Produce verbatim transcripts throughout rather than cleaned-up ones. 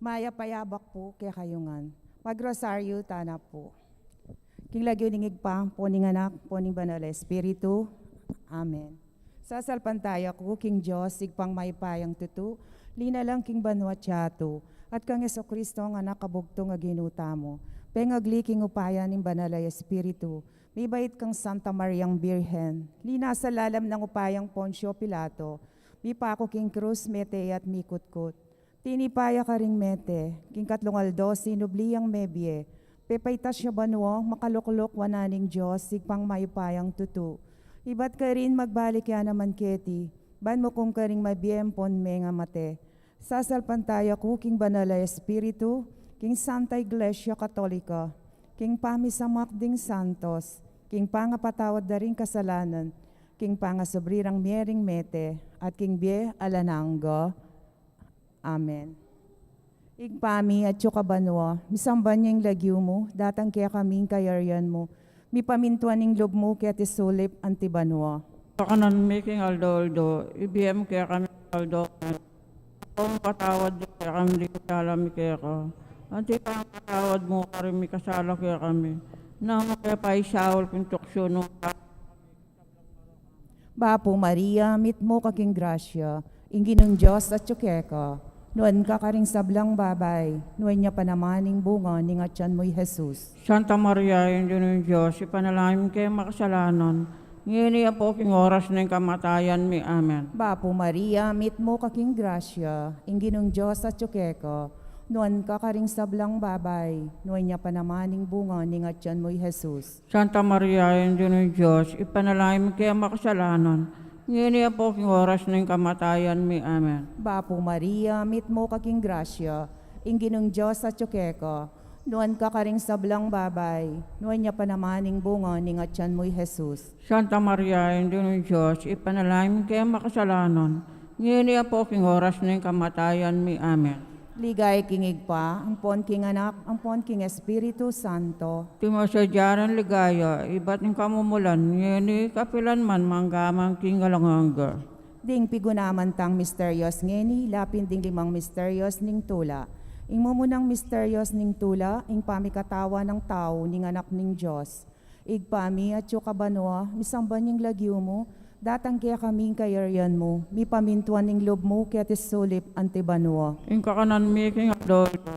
Mayap a abak pu kekayu ngan. Magrosaryu tana pu. King lagyu ning Ibpa, ampo ning Anak, ampo ning Banal a Espiritu. Amen. Sasalpantaya ku king Dios, Ibpang mayupayang tutu, linalang king banua at yatu, at kang Jesucristo a Anak a bugtung a Ginu tamu, pengagli king upaya ning Banal a Espiritu, mibait kang Santa Mariang Birhen, linasa lalam nang upayang Poncio Pilato, mipaku king krus, mete ya at mikutkut. Tinipa ya karing mete, king katlung aldo sinubli yang mebie, pepaitas ya banua, makalukluk wanan ning Dios, Ibpang mayupayang tutu. Ibat karin magbalik ya naman keti, ban mukum karing mabie ampon mengamate. Sasalpantaya ku king Banal a Espiritu, king Santa Iglesia Katolika, king pamisamak ding santos, king pangapatawad da ring kasalanan, king pangasubli rang mie ring mete, at king bie alang angga. Amen. Ibpa mi, atsu ka banua, misamban ya ing lagyu mu, datang kekami ing kayarian mu, mipamintuan ing lub mu keti sulip anti banua. Kakanan mi king aldo-aldo, ibie mu kekami king aldo. Ampon patawad mu kekami ding sala mi keka, anti pangapatawad mu karing mikasala kekami. Nanu mu ke paisaul king tuksu, nune Bapu Maria, mitmu ka king grasya, ing Ginung Dios atyu keka. Nuan ka karing sablang babai, nuan ya pa naman ing bunga ning atyan mu, i Jesus. Santa Maria, Indu ning Dios, ipanalangin mu keng makasalanan, ngeni ampon king oras ning kamatayan mi. Amen. Bapu Maria, mitmu ka king grasya, ing Ginung Dios atyu keka. Nuan ka karing sablang babai, nuan ya pa naman ing bunga ning atyan mu, i Jesus. Santa Maria, Indu ning Dios, ipanalangin mu keng makasalanan, ngeni ampon king oras ning kamatayan mi. Amen. Bapu Maria, mitmu ka king grasya, ing Ginung Dios atyu keka. Nuan ka karing sablang babai, nuan ya pa naman ing bunga ning atyan mu, i Jesus. Santa Maria, Indu ning Dios, ipanalangin mu keng makasalanan, ngeni ampon king oras ning kamatayan mi. Amen. Ligaya king Ibpa, ampon king Anak, ampon king Espiritu Santo. Antimo sadya ing ligaya, ibat ning kamumulan, ngeni, kapilan man, mangga man king alang angga. Ding pigunaman tang misterios ngeni, lapin ding limang misterios ning tula. Ing mumunang misterios ning tula, ing pamikatawan nang tau ning Anak ning Dios. Ibpa mi, atyu ka banua, misamban ya ing lagyu mu, datang kekami ing kayarian mu, mipamintuan ing lub mu keti sulip anti banua. Ing kakanan mi king aldo-aldo,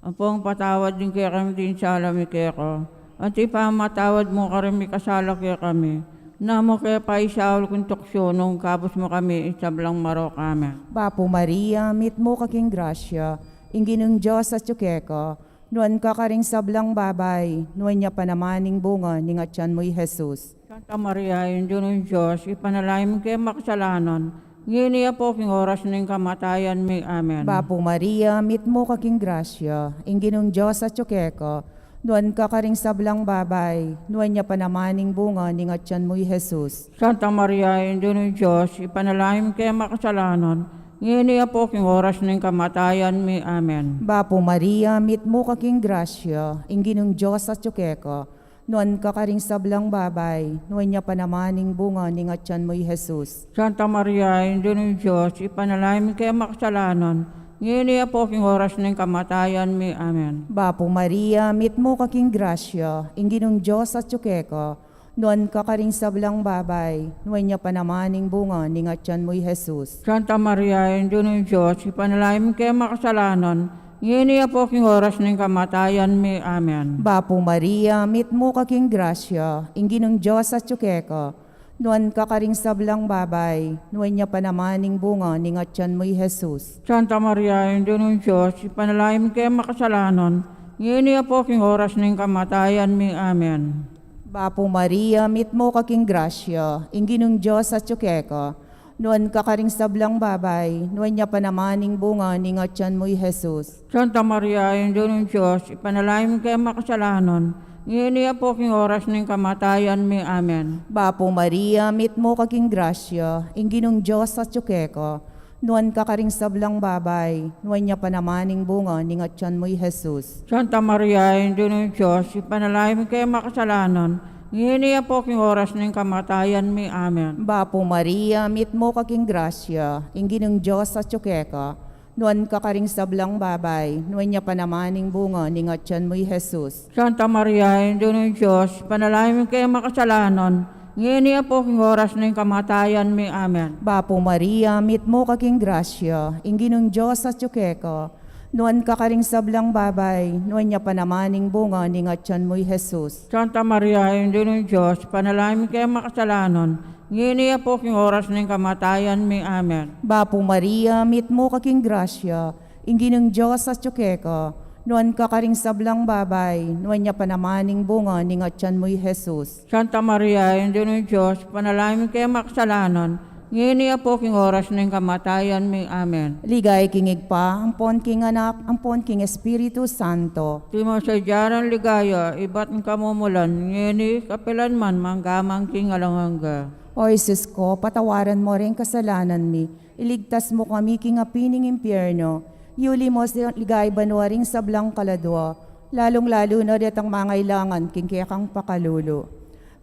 ampon patawad mu kekami ding sala mi keka, anti pamamatawad mu karing mikasala kekami. Nanu mu ke paisaul king tuksu, nune ikabus mu kami king sablang marok. Amen. Bapu Maria, mitmu ka king grasya, ing Ginung Dios atyu keka. Nuan ka karing sablang babai, nuan ya pa naman ing bunga ning atyan mu, i Jesus. Santa Maria, Indu ning Dios, ipanalangin mu keng makasalanan, ngeni ampon king oras ning kamatayan mi. Amen. Bapu Maria, mitmu ka king grasya, ing Ginung Dios atyu keka. Nuan ka karing sablang babai, nuan ya pa naman ing bunga ning atyan mu, i Jesus. Santa Maria, Indu ning Dios, ipanalangin mu keng makasalanan, ngeni ampon king oras ning kamatayan mi. Amen. Bapu Maria, mitmu ka king grasya, ing Ginung Dios atyu keka. Nuan ka karing sablang babai, nuan ya pa naman ing bunga ning atyan mu, i Jesus. Santa Maria, Indu ning Dios, ipanalangin mu keng makasalanan, ngeni ampon king oras ning kamatayan mi. Amen. Bapu Maria, mitmu ka king grasya, ing Ginung Dios atyu keka. Nuan ka karing sablang babai, nuan ya pa naman ing bunga ning atyan mu, i Jesus. Santa Maria, Indu ning Dios, ipanalangin mu keng makasalanan, ngeni ampon king oras ning kamatayan mi. Amen. Bapu Maria, mitmu ka king grasya, ing Ginung Dios atyu keka. Nuan ka karing sablang babai, nuan ya pa naman ing bunga ning atyan mu, i Jesus. Santa Maria, Indu ning Dios, ipanalangin mu keng makasalanan, ngeni ampon king oras ning kamatayan mi. Amen. Bapu Maria, mitmu ka king grasya, ing Ginung Dios atyu keka. Nuan ka karing sablang babai, nuan ya pa naman ing bunga ning atyan mu, i Jesus. Santa Maria, Indu ning Dios, ipanalangin mu keng makasalanan, ngeni ampon king oras ning kamatayan mi. Amen. Bapu Maria, mitmu ka king grasya, ing Ginung Dios atyu keka. Nuan ka karing sablang babai, nuan ya pa naman ing bunga ning atyan mu, i Jesus. Santa Maria, Indu ning Dios, ipanalangin mu keng makasalanan, Ngeni apo king oras ning kamatayan mi. Amen. Bapu Maria, mitmu ka king grasya, ing Ginung Dios atyu keka, nuan ka karing sablang babai, nuan ya pa naman ing bunga ning atyan mu, i Jesus. Santa Maria, Indu ning Dios, ipanalangin mu keng makasalanan, ngeni apo king oras ning kamatayan mi. Amen. Bapu Maria, mitmu ka king grasya, ing Ginung Dios atyu keka, nuan ka karing sablang babai, nuan ya pa naman ing bunga ning atyan mu, i Jesus. Santa Maria, Indu ning Dios, ipanalangin mu keng makasalanan, ngeni apo king oras ning kamatayan mi. Amen. Bapu Maria, mitmu ka king grasya, ing Ginung Dios atyu keka, nuan ka karing sablang babai, nuan ya pa naman ing bunga ning atyan mu, i Jesus. Santa Maria, Indu ning Dios, ipanalangin mu keng makasalanan, ngeni apo king oras ning kamatayan mi. Amen. Ligaya king Ibpa, ampon king Anak, ampon king Espiritu Santo. Antimo ing sadya nang ligaya ibat ning kamumulan, ngeni, kapilan man, mangga man king alang angga. O Jesus ko, patawaran mu ring kasalanan mi, iligtas mu kami king api ning impyerno, yuli mu king ligaya banua ring sablang kaladua, lalung-lalu na detang mangailangan king kekang pakalulu.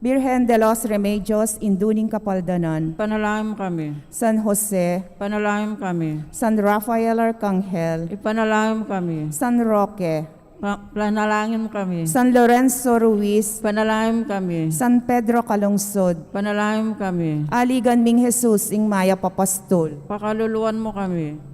Birhen de los Remedios, Indu ning Kapaldanan. Ipanalangin mu kami. San Jose. Ipanalangin mu kami. San Rafael Arcangel. Ipanalangin mu kami. San Roque. Pa-, panalangin mu kami. San Lorenzo Ruiz. Ipanalangin mu kami. San Pedro Calungsod. Ipanalangin mu kami. Aligan ming Jesus, ing mayap a pastul. Pakaluluan mu kami.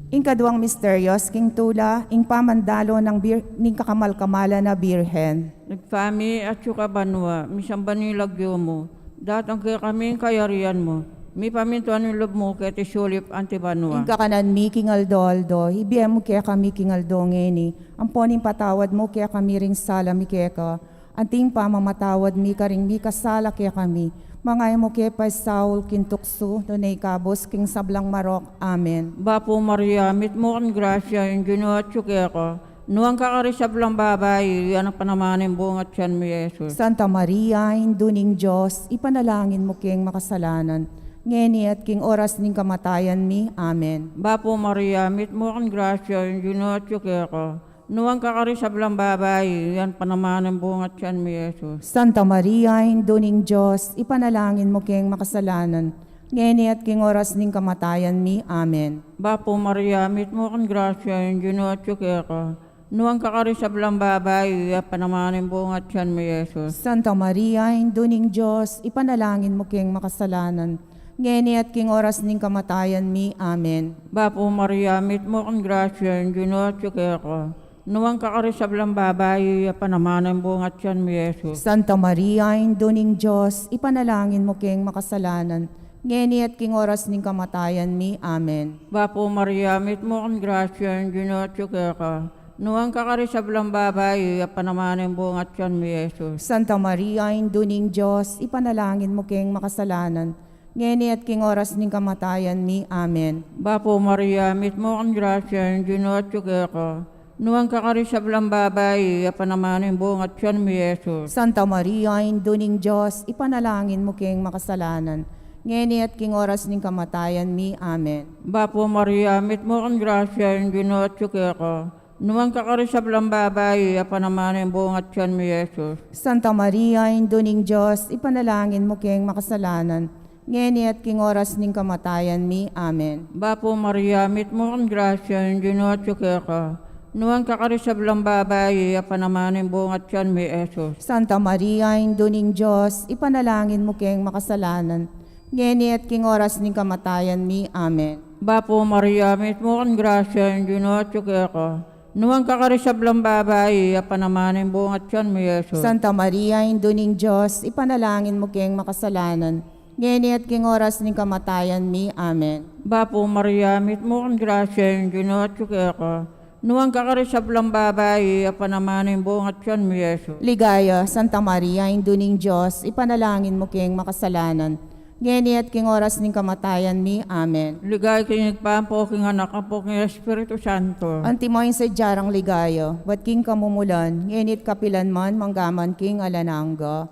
Ing kaduang misteryos king tula, ing pamandalu nang bir-, ning kakamal-kamalan a Birhen. Ibpa mi, atsu ka banua, misamban ya ing lagyu mu, datang kekami ing kayarian mu, mipamintuan ing lub mu keti sulip anti banua. Ing kakanan mi king aldo-aldo, ibie mu kekami king aldo ngeni, ampon ipatawad mu kekami ring sala mi keka, anti ing pamamatawad mi karing mikasala kekami, manga e mu ke paisaul king tuksu, nune ikabus king sablang marok. Amen. Bapu Maria, mitmu ka king grasya, ing Ginu atyu keka, nuan ka karing sablang babai, nuan ya pa naman ing bunga atyan mu, i Jesus. Santa Maria, Indu ning Dios, ipanalangin mu keng makasalanan, ngeni at king oras ning kamatayan mi. Amen. Bapu Maria, mitmu ka king grasya, ing Ginu atyu keka, nuan ka karing sablang babai, nuan ya pa naman ing bunga atyan mu, i Jesus. Santa Maria, Indu ning Dios, ipanalangin mu keng makasalanan, ngeni at king oras ning kamatayan mi. Amen. Bapu Maria, mitmu ka king grasya, ing Ginu atyu keka, nuan ka karing sablang babai, nuan ya pa naman ing bunga atyan mu, i Jesus. Santa Maria, Indu ning Dios, ipanalangin mu keng makasalanan, ngeni at king oras ning kamatayan mi. Amen. Bapu Maria, mitmu ka king grasya, ing Ginu atyu keka, nuan ka karing sablang babai, nuan ya pa naman ing bunga atyan mu, i Jesus. Santa Maria, Indu ning Dios, ipanalangin mu keng makasalanan, ngeni at king oras ning kamatayan mi. Amen. Bapu Maria, mitmu ka king grasya, ing Ginu atyu keka, nuan ka karing sablang babai, nuan ya pa naman ing bunga atyan mu, i Jesus. Santa Maria, Indu ning Dios, ipanalangin mu keng makasalanan, ngeni at king oras ning kamatayan mi. Amen. Bapu Maria, mitmu ka king grasya, ing Ginu atyu keka, nuan ka karing sablang babai, nuan ya pa naman ing bunga atyan mu, i Jesus. Santa Maria, Indu ning Dios, ipanalangin mu keng makasalanan, ngeni at king oras ning kamatayan mi. Amen. Bapu Maria, mitmu ka king grasya, ing Ginu atyu keka, nuan ka karing sablang babai, nuan ya pa naman ing bunga atyan mu, i Jesus. Santa Maria, Indu ning Dios, ipanalangin mu keng makasalanan, ngeni at king oras ning kamatayan mi. Amen. Bapu Maria, mitmu ka king grasya, ing Ginu atyu keka, nuan ka karing sablang babai, nuan ya pa naman ing bunga atyan mu, i Jesus. Santa Maria, Indu ning Dios, ipanalangin mu keng makasalanan, ngeni at king oras ning kamatayan mi. Amen. Bapu Maria, mitmu ka king grasya, ing Ginu atyu keka, nuan ka karing sablang babai, nuan ya pa naman ing bunga atyan mu, i Jesus. Santa Maria, Indu ning Dios, ipanalangin mu keng makasalanan, ngeni at king oras ning kamatayan mi. Amen. Bapu Maria, mitmu ka king grasya, ing Ginu atyu keka, nuan ka karing sablang babai, nuan ya pa naman ing bunga atyan mu, i Jesus. Ligaya, Santa Maria, Indu ning Dios, ipanalangin mu keng makasalanan, ngeni at king oras ning kamatayan mi. Amen. Ligaya king Ibpa, ampo king Anak, ampo king Espiritu Santo. Antimo ing sadya nang ligaya, ibat king kamumulan, ngeni at kapilan man, mangga man king alang angga.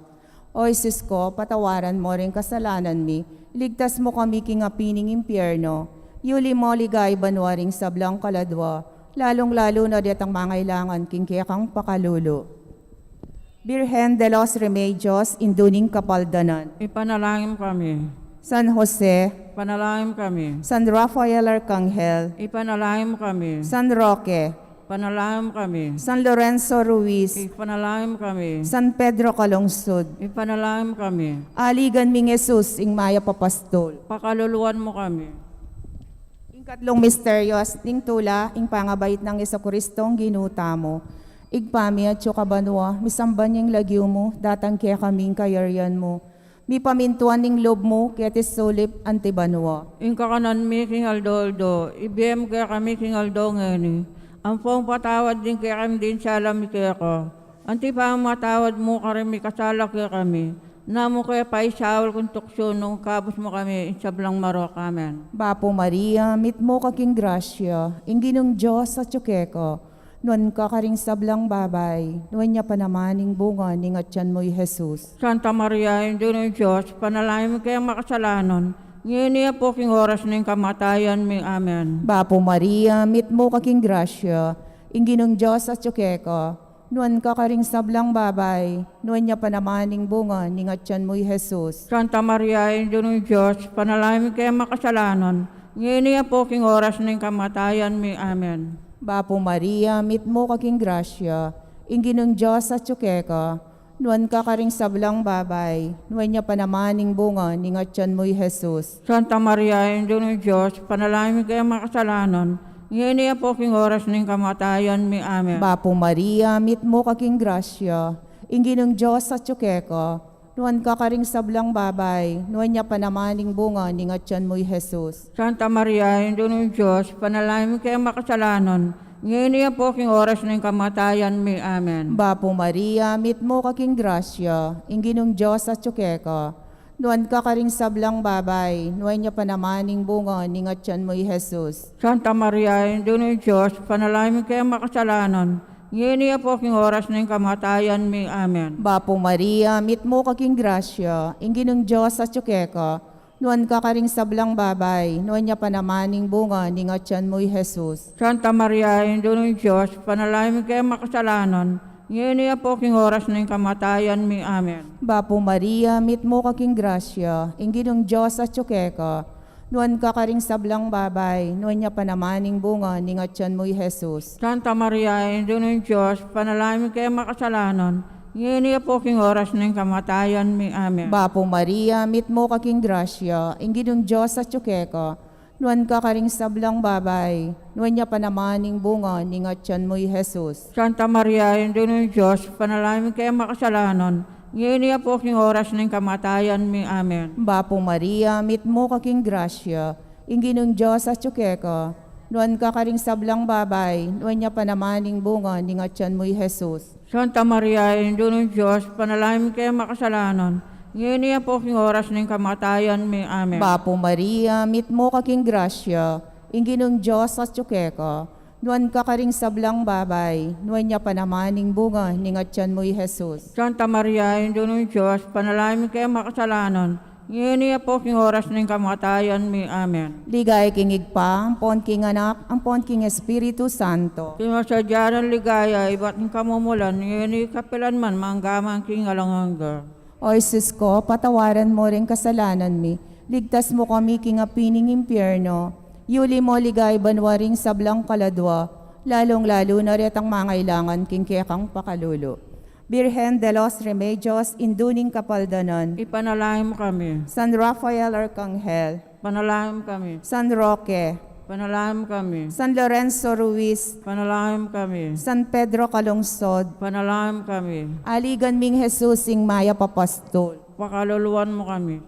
O Jesus ko, patawaran mu ring kasalanan mi, iligtas mu kami king api ning impyerno, yuli mu king ligaya banua ring sablang kaladua, lalung-lalu na detang mangailangan king kekang pakalulu. Birhen de los Remedios, Indu ning Kapaldanan. Ipanalangin mu kami. San Jose. Ipanalangin mu kami. San Rafael Arcangel. Ipanalangin mu kami. San Roque. Ipanalangin mu kami. San Lorenzo Ruiz. Ipanalangin mu kami. San Pedro Calungsod. Ipanalangin mu kami. Aligan ming Jesus, ing mayap a pastul. Pakaluluan mu kami. Ing katlung misteryos ning tula, ing pangabait nang Jesucristo, ing Ginu tamu. Ibpa mi, atsu ka banua, misamban ya ing lagyu mu, datang kekami ing kayarian mu. Mipamintuan ing lub mu, keti sulip anti banua. Ing kakanan mi king aldo-aldo, ibie mu kekami king aldo ngeni. Ampon patawad mu kekami ding sala mi keka, anti pamamatawad mu karing mikasala kekami. Nanu mu ke paisaul king tuksu, nune ikabus mu kami king sablang marok. Amen. Bapu Maria, mitmu ka king grasya, ing Ginung Dios atsu keka. Nuan ka karing sablang babai, nuan ya pa naman ing bunga ning atian mu, i Jesus. Santa Maria, Indu ning Dios, ipanalangin mu keng makasalanan, ngeni ampon king oras ning kamatayan mi. Amen. Bapu Maria, mitmu ka king grasya, ing Ginung Dios atsu keka. Nuan ka karing sablang babai, nuan ya pa naman ing bunga ning atian mu, i Jesus. Santa Maria, Indu ning Dios, ipanalangin mu keng makasalanan, ngeni ampon king oras ning kamatayan mi. Amen. Bapu Maria, mitmu ka king grasya, ing Ginung Dios atsu keka. Nuan ka karing sablang babai, nuan ya pa naman ing bunga ning atian mu, i Jesus. Santa Maria, Indu ning Dios, ipanalangin mu keng makasalanan, ngeni ampon king oras ning kamatayan mi. Amen. Bapu Maria, mitmu ka king grasya, ing Ginung Dios atsu keka. Nuan ka karing sablang babai, nuan ya pa naman ing bunga ning atian mu, i Jesus. Santa Maria, Indu ning Dios, ipanalangin mu keng makasalanan, ngeni ampon king oras ning kamatayan mi. Amen. Bapu Maria, mitmu ka king grasya, ing Ginung Dios atsu keka. Nuan ka karing sablang babai, nuan ya pa naman ing bunga ning atian mu, i Jesus. Santa Maria, Indu ning Dios, ipanalangin mu keng makasalanan, ngeni ampon king oras ning kamatayan mi. Amen. Bapu Maria, mitmu ka king grasya, ing Ginung Dios atsu keka. Nuan ka karing sablang babai, nuan ya pa naman ing bunga ning atian mu, i Jesus. Santa Maria, Indu ning Dios, ipanalangin mu keng makasalanan, ngeni ampon king oras ning kamatayan mi. Amen. Bapu Maria, mitmu ka king grasya, ing Ginung Dios atsu keka. Nuan ka karing sablang babai, nuan ya pa naman ing bunga ning atian mu, i Jesus. Santa Maria, Indu ning Dios, ipanalangin mu keng makasalanan, ngeni ampon king oras ning kamatayan mi. Amen. Bapu Maria, mitmu ka king grasya, ing Ginung Dios atsu keka. Nuan ka karing sablang babai, nuan ya pa naman ing bunga ning atian mu, i Jesus. Santa Maria, Indu ning Dios, ipanalangin mu keng makasalanan, ngeni ampon king oras ning kamatayan mi. Amen. Bapu Maria, mitmu ka king grasya, ing Ginung Dios atsu keka. Nuan ka karing sablang babai, nuan ya pa naman ing bunga ning atian mu, i Jesus. Santa Maria, Indu ning Dios, ipanalangin mu keng makasalanan, ngeni ampon king oras ning kamatayan mi. Amen. Bapu Maria, mitmu ka king grasya, ing Ginung Dios atsu keka. Nuan ka karing sablang babai, nuan ya pa naman ing bunga ning atian mu, i Jesus. Santa Maria, Indu ning Dios, ipanalangin mu keng makasalanan, ngeni ampon king oras ning kamatayan mi. Amen. Ligaya king Ibpa, ampon king Anak, ampon king Espiritu Santo. King masadya nang ligaya ibat king kamumulan, ngeni kapilan man, mangga man king alang angga. O Jesus ko, patawaran mu ring kasalanan mi, ligtas mu kami king api ning impyerno, yuli mu king banua ring sablang kaladua, lalung-lalu na retang mangailangan king kekang pakalulu. Birhen de los Remedios, Indu ning Kapaldanan. Ipanalangin mu kami. San Rafael Arcangel. Ipanalangin mu kami. San Roque. Ipanalangin mu kami. San Lorenzo Ruiz. Ipanalangin mu kami. San Pedro Calungsod. Ipanalangin mu kami. Aligan ming Jesus, ing mayap a pastul. Pakaluluan mu kami.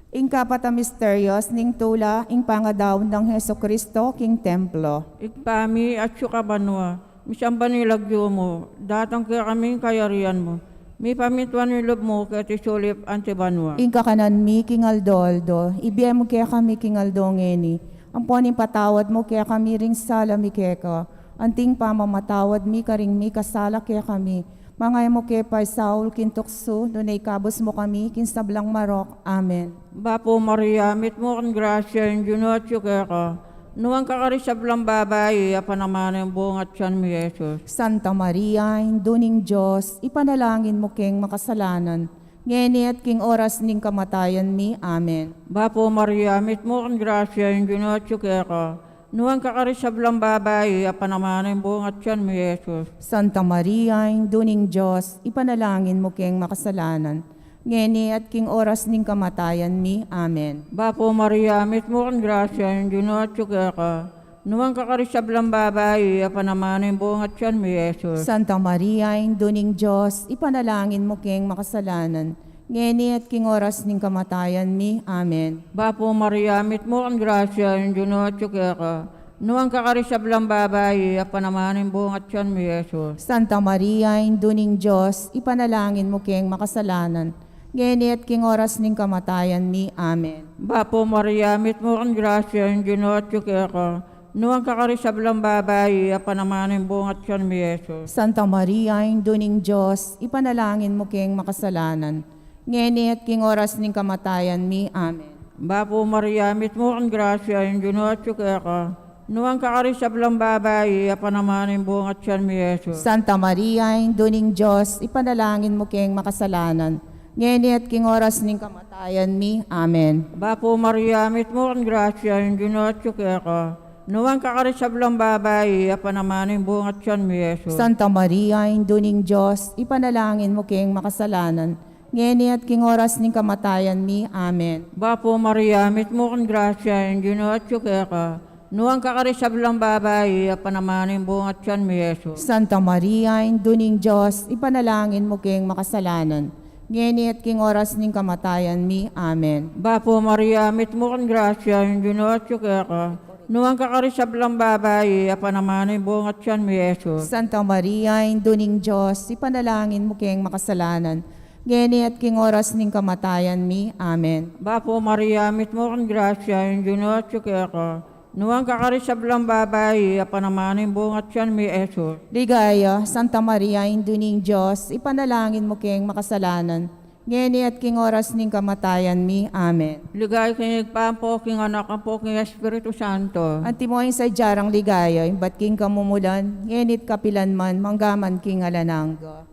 Ing kapat a misteryos ning tula, ing pangadaun nang Jesucristo king templo. Ibpa mi, atsu ka banua, misamban ya ing lagyu mu, datang kekami ing kayarian mu, mipamintuan ing lub mu keti sulip anti banua. Ing kakanan mi king aldo-aldo, ibie mu kekami king aldo ngeni, ampon ipatawad mu kekami ring sala mi keka, anti ing pamamatawad mi karing mikasala kekami, manga e mu ke paisaul king tuksu, nune ikabus mu kami king sablang marok. Amen. Bapu Maria, mitmu ka king grasya, ing Ginu atsu keka, Nuan ka karing sablang babai, at nuan ya naman ing bunga ning tiyan mu, i Jesus. Santa Maria, Indu ning Dios, ipanalangin mu keng makasalanan, ngeni at king oras ning kamatayan mi. Amen. Bapu Maria, mitmu ka king grasya, ing Ginu atyu keka. Nuan ka karing sablang babai, at nuan ya naman ing bunga ning tiyan mu, i Jesus. Santa Maria, Indu ning Dios, ipanalangin mu keng makasalanan, ngeni at king oras ning kamatayan mi. Amen. Bapu Maria, mitmu ka king grasya, ing Ginu atyu keka. Nuan ka karing sablang babai, at nuan ya naman ing bunga ning tiyan mu, i Jesus. Santa Maria, Indu ning Dios, ipanalangin mu keng makasalanan, ngeni at king oras ning kamatayan mi. Amen. Bapu Maria, mitmu ka king grasya, ing Ginu atyu keka. Nuan ka karing sablang babai, at nuan ya naman ing bunga ning tiyan mu, i Jesus. Santa Maria, Indu ning Dios, ipanalangin mu keng makasalanan, ngeni at king oras ning kamatayan mi. Amen. Bapu Maria, mitmu ka king grasya, ing Ginu atyu keka. Nuan ka karing sablang babai, at nuan ya naman ing bunga ning tiyan mu, i Jesus. Santa Maria, Indu ning Dios, ipanalangin mu keng makasalanan, ngeni at king oras ning kamatayan mi. Amen. Bapu Maria, mitmu ka king grasya, ing Ginu atyu keka. Nuan ka karing sablang babai, at nuan ya naman ing bunga ning tiyan mu, i Jesus. Santa Maria, Indu ning Dios, ipanalangin mu keng makasalanan, ngeni at king oras ning kamatayan mi. Amen. Bapu Maria, mitmu ka king grasya, ing Ginu atyu keka. Nuan ka karing sablang babai, at nuan ya naman ing bunga ning tiyan mu, i Jesus. Santa Maria, Indu ning Dios, ipanalangin mu keng makasalanan, ngeni at king oras ning kamatayan mi. Amen. Bapu Maria, mitmu ka king grasya, ing Ginu atyu keka. Nuan ka karing sablang babai, at nuan ya naman ing bunga ning tiyan mu, i Jesus. Santa Maria, Indu ning Dios, ipanalangin mu keng makasalanan, ngeni at king oras ning kamatayan mi. Amen. Bapu Maria, mitmu ka king grasya, ing Ginu atyu keka. Nuan ka karing sablang babai, at nuan ya naman ing bunga ning tiyan mu, i Jesus. Santa Maria, Indu ning Dios, ipanalangin mu keng makasalanan, ngeni at king oras ning kamatayan mi. Amen. Bapu Maria, mitmu ka king grasya, ing Ginu atyu keka. Nuan ka karing sablang babai, at nuan ya naman ing bunga ning tiyan mu, i Jesus. Ligaya, Santa Maria, Indu ning Dios, ipanalangin mu keng makasalanan, ngeni at king oras ning kamatayan mi. Amen. Ligaya king Ibpa, ampo king Anak, ampo king Espiritu Santo. Antimo ing sadya nang ligaya, ibat king kamumulan, ngeni at kapilan man, mangga man king alang angga.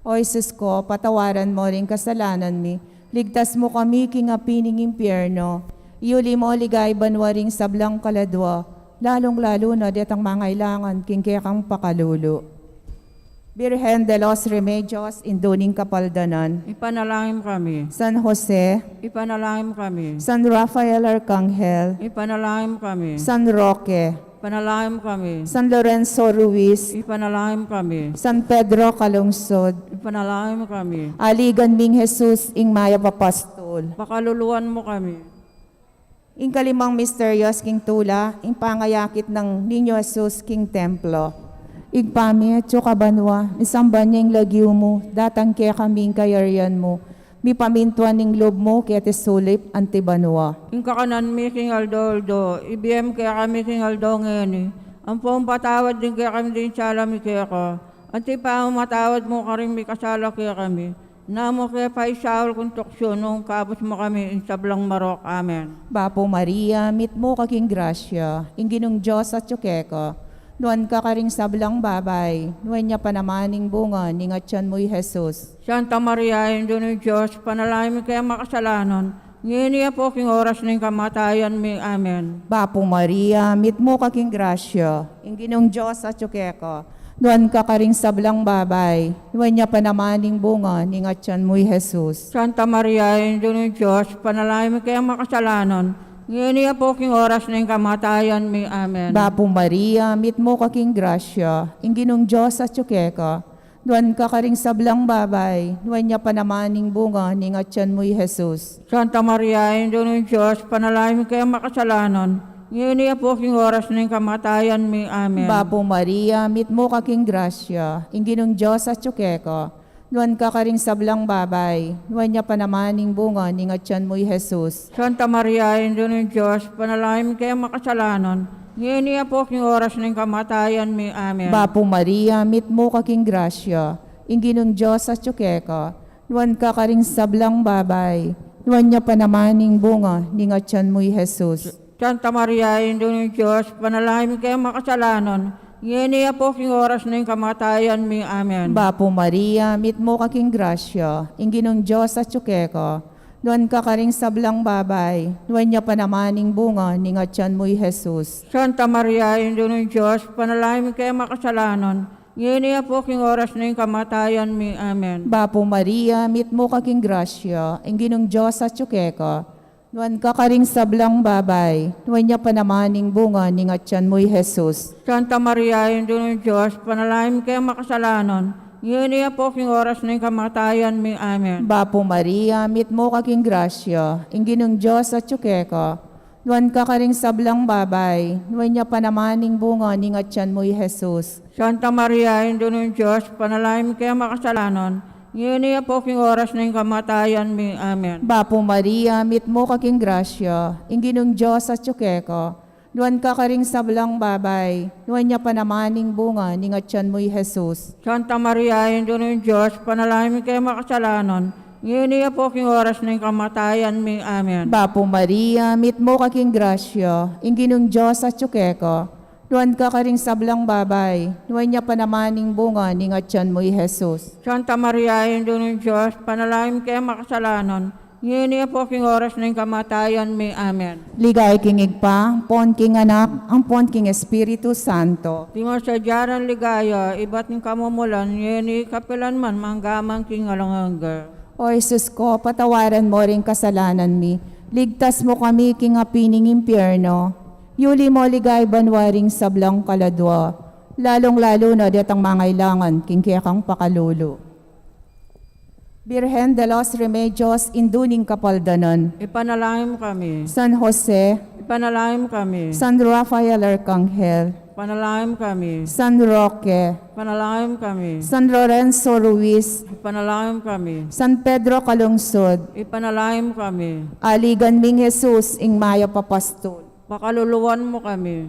O Jesus ku, patawaran mu ring kasalanan mi, ligtas mu kami king api ning impyerno, iuli mu king banua ring sablang kaladua, lalung-lalu na detang mangailangan king kekang pakalulu. Virgen de los Remedios, Indu ning Kapaldanan. Ipanalangin mu kami. San Jose. Ipanalangin mu kami. San Rafael Arcangel. Ipanalangin mu kami. San Roque. Ipanalangin mu kami. San Lorenzo Ruiz. Ipanalangin mu kami. San Pedro Calungsod. Ipanalangin mu kami. Aligan ming Jesus, ing mayap a pastol. Pakaluluan mu kami. Ing kalimang misteryos king tula, ing pangayakit nang Niño Jesus king templo. Ibpa mi, atsu ka banua, misamban ya ing lagyu mu, datang kekami ing kayarian mu, mipamintuan ing lub mu keti sulip anti banua. Ing kakanan mi king aldo-aldo, ibie mu kekami king aldo ngeni, ampon patawad mu kekami ding sala mi keka, anti pamamatawad mi karing mikasala kekami. Nanu mu ke paisaul king tuksu, nune ikabus mu kami king sablang marok. Amen. Bapu Maria, mitmu ka king grasya, ing Ginung Dios atyu keka. Nuan ka karing sablang babai, nuan ya pa naman ing bunga ning atian mu, i Jesus. Santa Maria, Indu ning Dios, ipanalangin mu keng makasalanan, ngeni at king oras ning kamatayan mi. Amen. Bapu Maria, mitmu ka king grasya, ing Ginung Dios atyu keka. Nuan ka karing sablang babai, nuan ya pa naman ing bunga ning atian mu, i Jesus. Santa Maria, Indu ning Dios, ipanalangin mu keng makasalanan, ngeni at king oras ning kamatayan mi. Amen. Bapu Maria, mitmu ka king grasya, ing Ginung Dios atyu keka. Nuan ka karing sablang babai, nuan ya pa naman ing bunga ning atian mu, i Jesus. Santa Maria, Indu ning Dios, ipanalangin mu keng makasalanan, ngeni at king oras ning kamatayan mi. Amen. Bapu Maria, mitmu ka king grasya, ing Ginung Dios atyu keka. Nuan ka karing sablang babai, nuan ya pa naman ing bunga ning atian mu, i Jesus. Santa Maria, Indu ning Dios, ipanalangin mu keng makasalanan, ngeni at king oras ning kamatayan mi. Amen. Bapu Maria, mitmu ka king grasya, ing Ginung Dios atyu keka. Nuan ka karing sablang babai, nuan ya pa naman ing bunga ning atian mu, i Jesus. Santa Maria, Indu ning Dios, ipanalangin mu keng makasalanan, ngeni ampon king oras ning kamatayan mi. Amen. Bapu Maria, mitmu ka king grasya, ing Ginung Dios atyu keka, nuan ka karing sablang babai, nuan ya pa naman ing bunga ning atyan mu, i Jesus. Santa Maria, Indu ning Dios, ipanalangin mu keng makasalanan, ngeni ampon king oras ning kamatayan mi. Amen. Bapu Maria, mitmu ka king grasya, ing Ginung Dios atyu keka, nuan ka karing sablang babai, nuan ya pa naman ing bunga ning atyan mu, i Jesus. Santa Maria, Indu ning Dios, ipanalangin mu keng makasalanan, ngeni ampon king oras ning kamatayan mi. Amen. Bapu Maria, mitmu ka king grasya, ing Ginung Dios atyu keka, nuan ka karing sablang babai, nuan ya pa naman ing bunga ning atyan mu, i Jesus. Santa Maria, Indu ning Dios, ipanalangin mu keng makasalanan, ngeni ampon king oras ning kamatayan mi. Amen. Bapu Maria, mitmu ka king grasya, ing Ginung Dios atyu keka, nuan ka karing sablang babai, nuan ya pa naman ing bunga ning atyan mu, i Jesus. Santa Maria, Indu ning Dios, ipanalangin mu keng makasalanan, ngeni ampon king oras ning kamatayan mi. Amen. Bapu Maria, mitmu ka king grasya, ing Ginung Dios atyu keka, nuan ka karing sablang babai, nuan ya pa naman ing bunga ning atyan mu, i Jesus. Santa Maria, Indu ning Dios, ipanalangin mu keng makasalanan, ngeni ampon king oras ning kamatayan mi. Amen. Ligaya king Ibpa, ampon king Anak, ampon king Espiritu Santo. Antimo ing sadya nang ligaya, ibat ning kamumulan, ngeni, kapilan man, mangga man king alang angga. O Jesus ko, patawaran mu ring kasalanan mi, ligtas mu kami king api ning impyerno, yuli mu ligaya banua ring sablang kaladua, lalung-lalu na detang mangailangan king kekang pakalulu. Birhen de los Remedios, Indu ning Kapaldanan. Ipanalangin mu kami. San Jose. Ipanalangin mu kami. San Rafael Arcangel. Ipanalangin mu kami. San Roque. Ipanalangin mu kami. San Lorenzo Ruiz. Ipanalangin mu kami. San Pedro Calungsod. Ipanalangin mu kami. Aligan ming Jesus, ing mayap a pastul. Pakaluluan mu kami.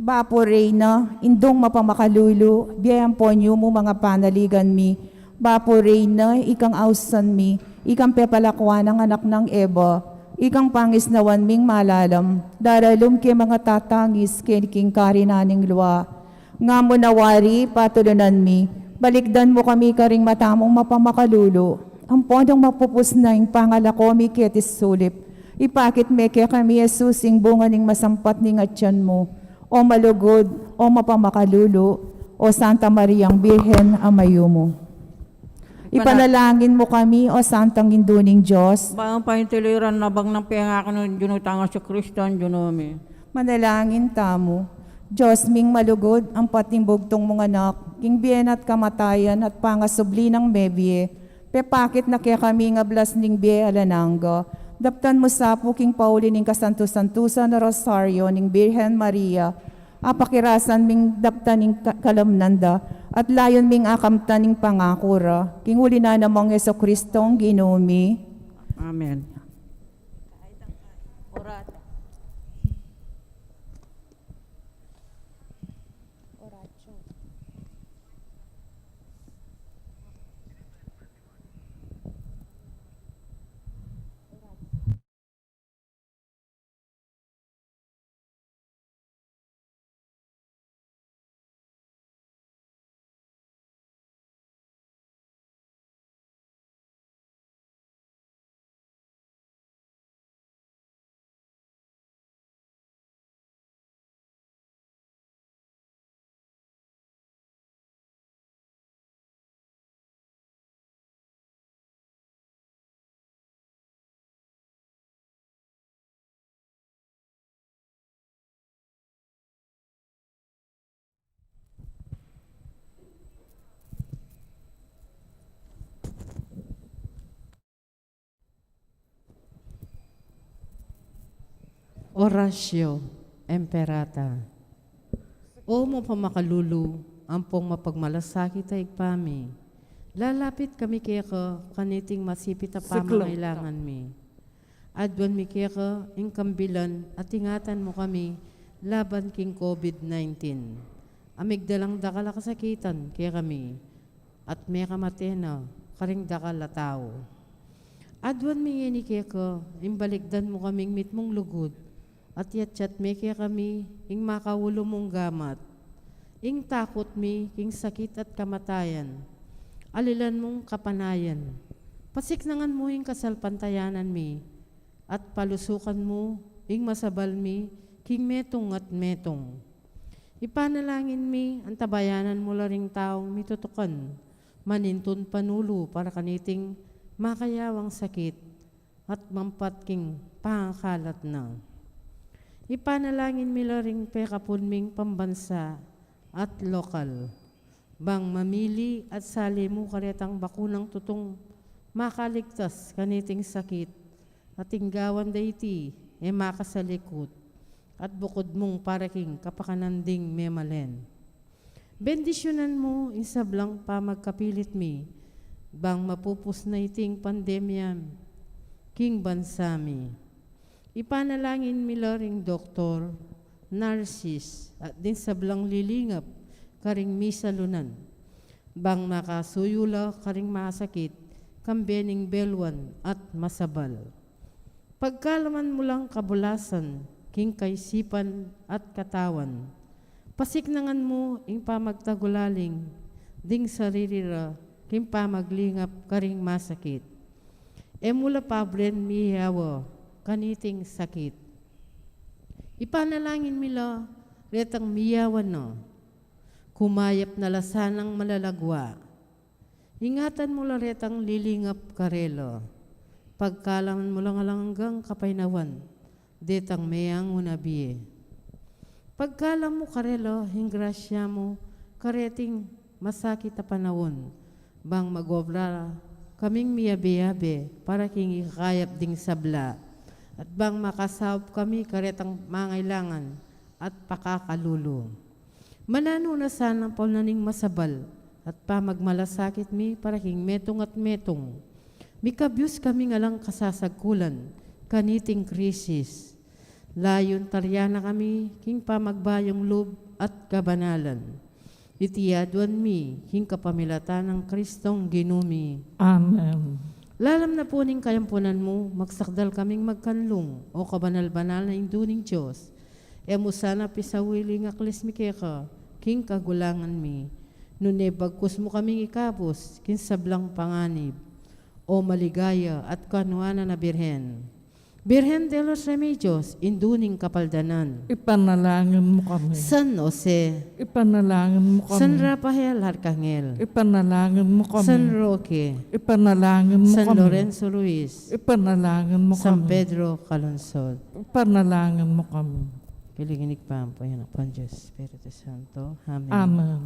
Bapu Reyna, Indung mapamakalulu, bie ampon yumu ing panaligan mi. Bapu Reyna, ikang ausan mi, ikang pepalakuan nang anak nang Eva, ikang pangisnawan ming malalam, daralum king matatangis king karinan ning lua. Nga mu na wari, patulunan mi, balikdan mu kami karing mata mung mapamakalulu, ampon nung mapupus na ing pangalako mi keti sulip, ipakit me kekami i Jesus, ing bunga ning masampat ning atyan mu. O malugud, o mapamakalulu, o Santa Mariang Birhen a mayumu. Ipana- Ipanalangin mu kami, o Santang Indu ning Dios. Bang paintiliran na bang nang pengaku nang Ginu tang Jesucristo, Ginu mi. Manalangin tamu. Dios ming malugud, ampat ning bugtung mung Anak, king bie na at kamatayan at pangasubli nang mebie, pepakit na kekami ing ablas ning bie alang angga. Daptan mu sa pu king pauli ning kasantu-santusan a Rosario ning Birhen Maria, apakirasan ming daptan ing ka-, kalamnan da, at layun ming akamtan ing pangaku ra, king uli na namang Jesucristo, Ginu mi. Amen. Oratio Imperata. O mapamakalulu, ampong mapagmalasakit a Ibpa mi, lalapit kami keka kaniting masipit a pamangailangan mi. Aduan mi keka ing kambilan at ingatan mu kami laban king COVID nineteen. A migdalang dakal a kasakitan kekami, at mekamate na karing dakal a tau. Aduan mi ngeni keka, ing balikdan mu kaming mitmung lugud, at yatyat me kekami ing makaulu mung gamat, ing takut mi king sakit at kamatayan, alilan mung kapanayan. Pasiknangan mu ing kasalpantayanan mi, at palusukan mu ing masabal mi king metung at metung. Ipanalangin mi, antabayanan mu la ring taung mitutukan, manintun panulu para kaniting makayawang sakit at mampat king pangakalat na. Ipanalangin mi la ring pekapun ming pambansa at lokal, bang mamili at sali mu karetang bakunang tutung makaligtas kaniting sakit, at ing gawan da iti e makasalikut, at bukud mung para king kapakanan ding memalen. Bendisyunan mu ing sablang pamagkapilit mi, bang mapupus na iting pandemya king bansa mi. Ipanalangin mi la ring doktor, nurses, at ding sablang lilingap karing misalunan, bang makasuyu la karing masakit, kambe ning beluan at masabal. Pagkalaman mu lang kabulasan king kaisipan at katawan. Pasiknangan mu ing pamagtagulaling ding sarili ra king pamaglingap karing masakit. E mu la pabren miyawa kaniting sakit. Ipanalangin mi la retang miyawa na, kumayap na la sanang malalagwa. Ingatan mu la retang lilingap karela. Pagkalaman mu lang alang anggang kapaynawan detang meangu na bie. Pagkalam mu karela ing grasya mu kareting masakit a panaun, bang magobra kaming miyabe-yabe para king ikakayap ding sabla, at bang makasaup kami karetang mangailangan at pakakalulu. Mananu na sana ing pauna ning masabal at pamagmalasakit mi para king metung at metung. Mikabyus kaming alang kasasagkulan kaniting krisis. Layun taryan na kami king pamagbayung lub at kabanalan. Iti aduan mi king kapamilatan nang Kristong Ginu mi. Amen. Lalam na pu ning kayampunan mu, magsakdal kaming magkanlung, o kabanal-banal a Indu ning Dios. E mu sana pisauli ing aklis mi keka king kagulangan mi, nune bagkus mu kaming ikabus king sablang panganib, o maligaya at kanuanan a Birhen. Birhen de los Remedios, Indu ning Kapaldanan. Ipanalangin mu kami. San Jose. Ipanalangin mu kami. San Rafael Arcangel. Ipanalangin mu kami. San Roque. Ipanalangin mu kami. San Lorenzo Ruiz. Ipanalangin mu kami. San Pedro Calungsod. Ipanalangin mu kami. King lagyu ning Ibpa, ampo ning Anak, ampo ning Dios Espiritu Santo. Amen. Amen.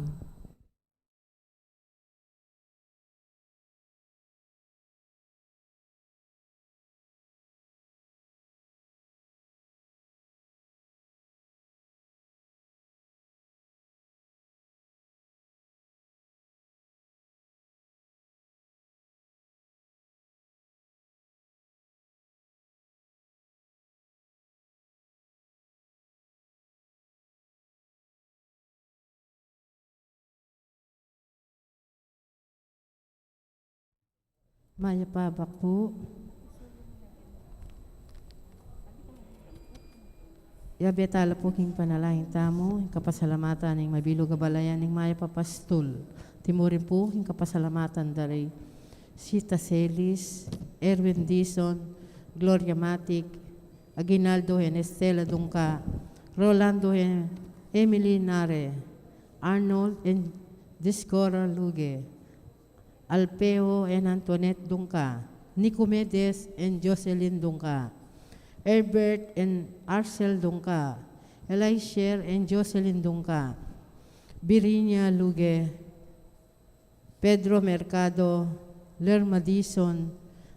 Mayap a abak pu. Yabe tala pu king panalangin tamu, ing kapasalamatan ning mabilug a balayan ning mayap a pastul. Timurin pu king kapasalamatan da ri Sita Celis, Erwin Dizon, Gloria Matic, Aguinaldo and Estela Dungca, Rolando and Emily Nare, Arnold and Discora Luge, Alpeo and Antoinette Dungca, Nicomedes and Jocelyn Dungca, Herbert and Arcel Dungca, Elisher and Jocelyn Dungca, Virginia Luge, Pedro Mercado, Lerma Dizon,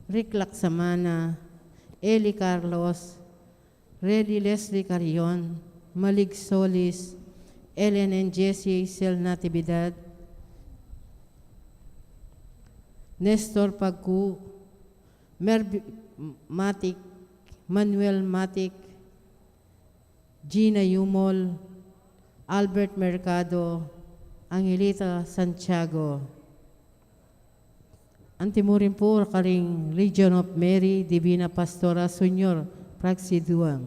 Rick Laksamana, Eli Carlos, Reli Leslie Carrion, Malig Solis, Ellen and Jesse Isel Natividad, Nestor Pagcu, Merv Matic, Manuel Matic, Gina Yumol, Albert Mercado, Angelita Santiago. Antimurin pu karing Legion of Mary, Divina Pastora Senior Praxeduam.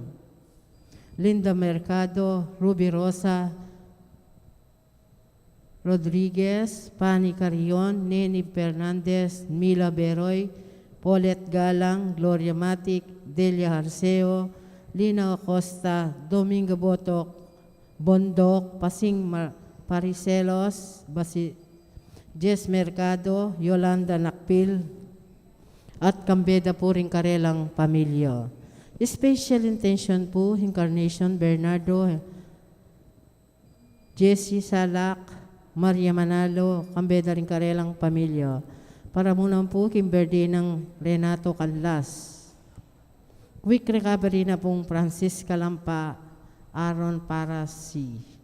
Linda Mercado, Ruby Rosa Rodriguez, Pani Carrion, Neni Fernandez, Mila Beroy, Paulette Galang, Gloria Matic, Delia Arceo, Lina Acosta, Domingo Botok, Bondok, Pasing Mar-, Pariselos, Basi-, Jess Mercado, Yolanda Nakpil, at kambe da pu ring karelang pamilya. Special intention pu, Incarnation Bernardo, Jessie Salak, Maria Manalo, kambe da ring karelang pamilya. Para mu naman pu king birthday nang Renato Canlas. Quick recovery na pung Francisca Lampa, Aaron Parasi.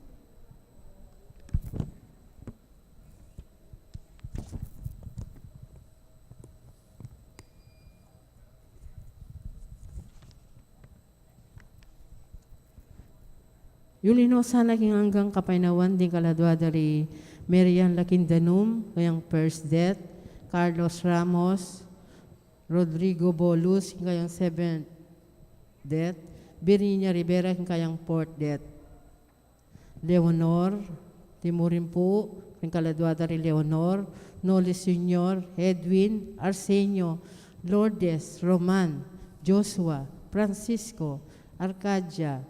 Yuli no sana king anggang kapaynawan ding kaladua da ri Marian Lakindanum, kayang first death, Carlos Ramos, Rodrigo Bolus, kayang seventh death, Virginia Rivera, kayang fourth death. Leonor, timurin pu, ring kaladua da ri Leonor, Nolis Junior, Edwin, Arsenio, Lourdes, Roman, Joshua, Francisco, Arcadia,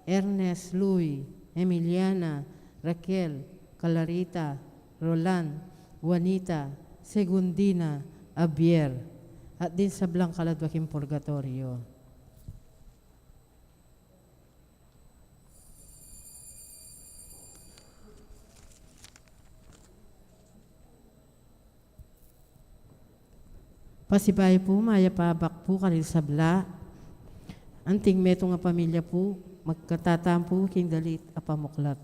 Ernest, Louis, Emiliana, Raquel, Clarita, Roland, Juanita, Segundina, Javier, at ding sablang kaladua king purgatoryo. Pasibayu pu, mayap a abak pu karing sabla. Anting metung a pamilya pu, magkatatan pu king dalit a pamuklat.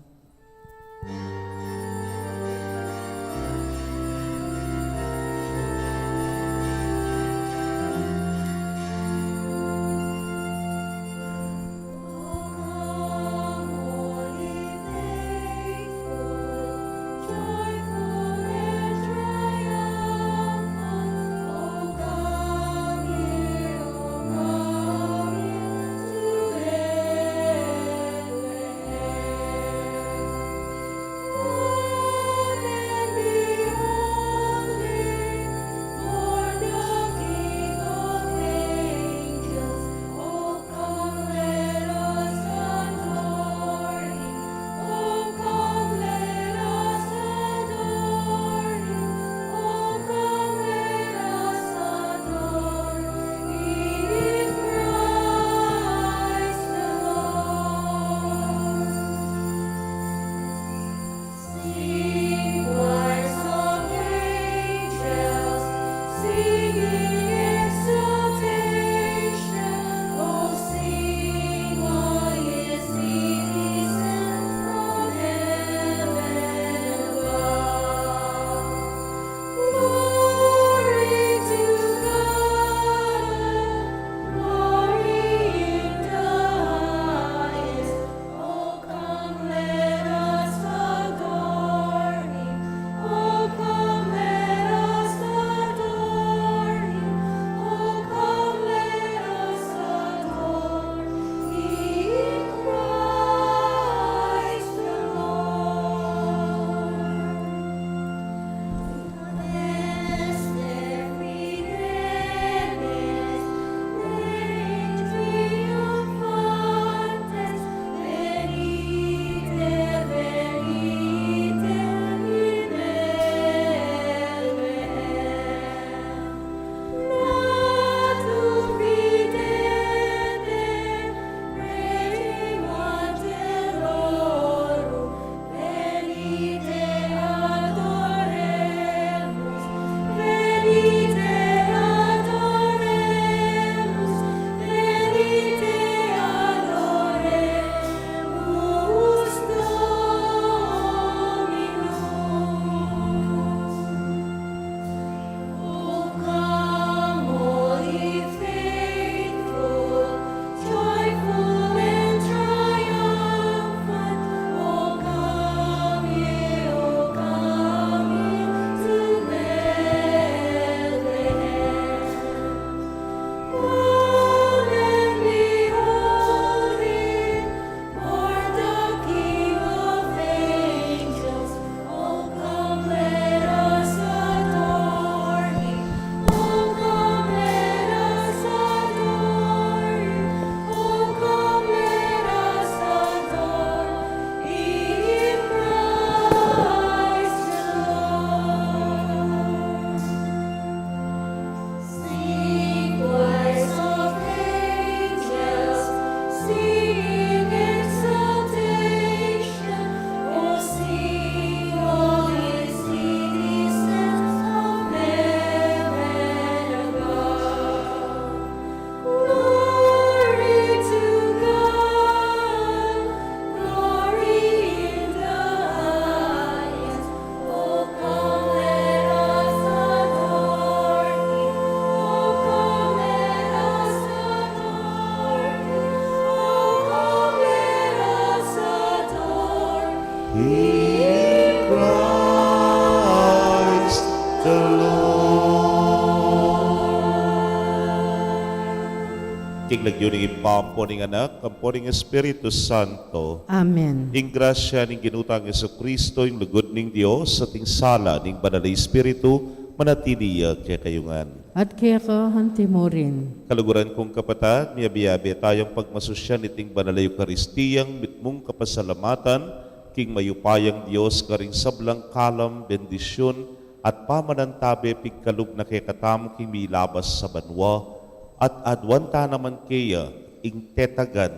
Lagyu ning Ibpa, ampo ning Anak, ampo ning Espiritu Santo. Amen. Ing grasya ning Ginu tang Jesucristo, ing lugud ning Dios, at ing sala ning Banal a Espiritu, manatili ya kekayu ngan. At keka anti mu rin. Kaluguran kung kapatad, miyabe-yabe tayang pagmasusyan iting Banal a Eukaristiyang mitmung kapasalamatan king mayupayang Dios, karing sablang kalam, bendisyun, at pamanantabe pigkalub na kekatamu king milabas a banua, at aduan ta naman keya ing tetagan,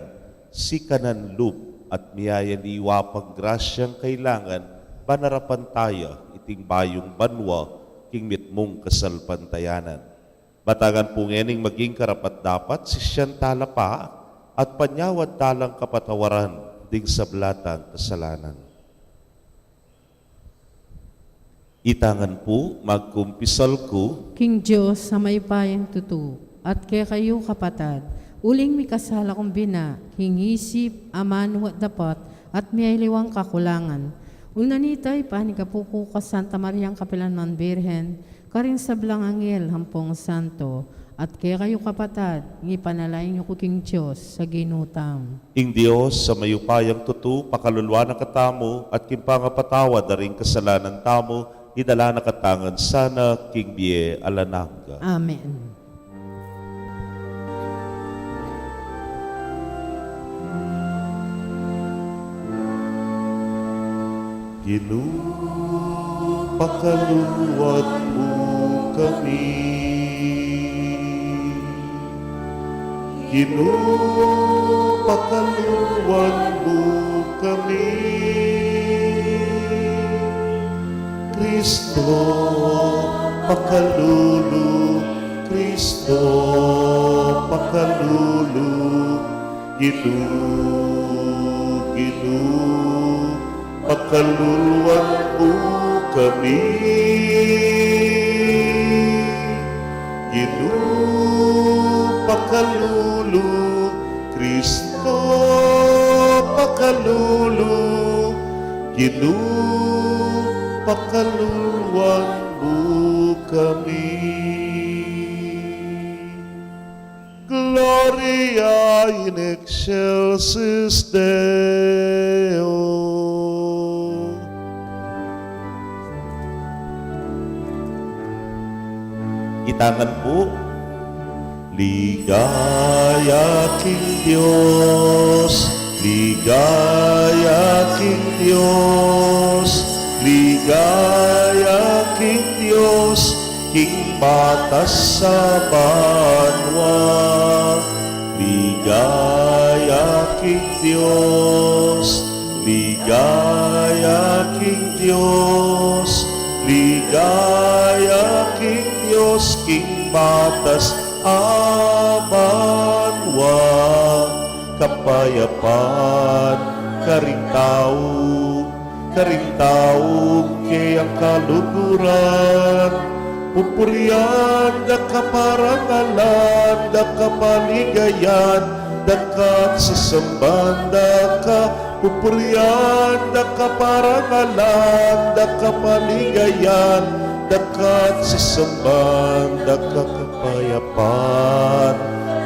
sikanan lub, at miyayaliwa pang grasyang kailangan, ban arapan taya iting bayung banua king mitmung kasalpantayanan. Matangan pu ngening maging karapat-dapat, sisian tala pa, at panyawad talang kapatawaran ding sabla tang kasalanan. Itangan pu, magkumpisal ku king Dios a mayupayang tutu, at kekayu kapatad, uling mikasala kung bina, king isip, amanu at dapat, at miyaliwang kakulangan. Una nita, ipanyawad ku pu keka Santa Mariang kapilanman Birhen, karing sablang anghel ampong santo, at kekayu kapatad, ipanalangin yu ku king Dios a Ginu tamu. Ing Dios a mayupayang tutu, pakalulwan na katamu, at king pangapatawad da ring kasalanan tamu, idala na katamu ngan sana king bie alang angga. Amen. Ginu, pakalulwan mu kami. Ginu, pakalulwan mu kami. Kristo, pakalulu, Kristo, pakalulu, Ginu, Ginu, pakalulwan mu kami. Ginu, pakalulu, Kristo, pakalulu, Ginu, pakalulwan mu kami. Gloria in excelsis Deo. Itangan pu. Ligaya king Dios, ligaya king Dios, ligaya king Dios, king matas a banua. Ligaya king Dios, ligaya king Dios, ligaya king Dios, king matas a banua. Kapayapan karing tau, karing tau keyang kaluguran. Pupurian da ka, parangalan da ka, paligayan da ka, at sasamban da ka. Pupurian da ka, parangalan da ka, paligayan da ka, at sasamban da ka. Kapayapan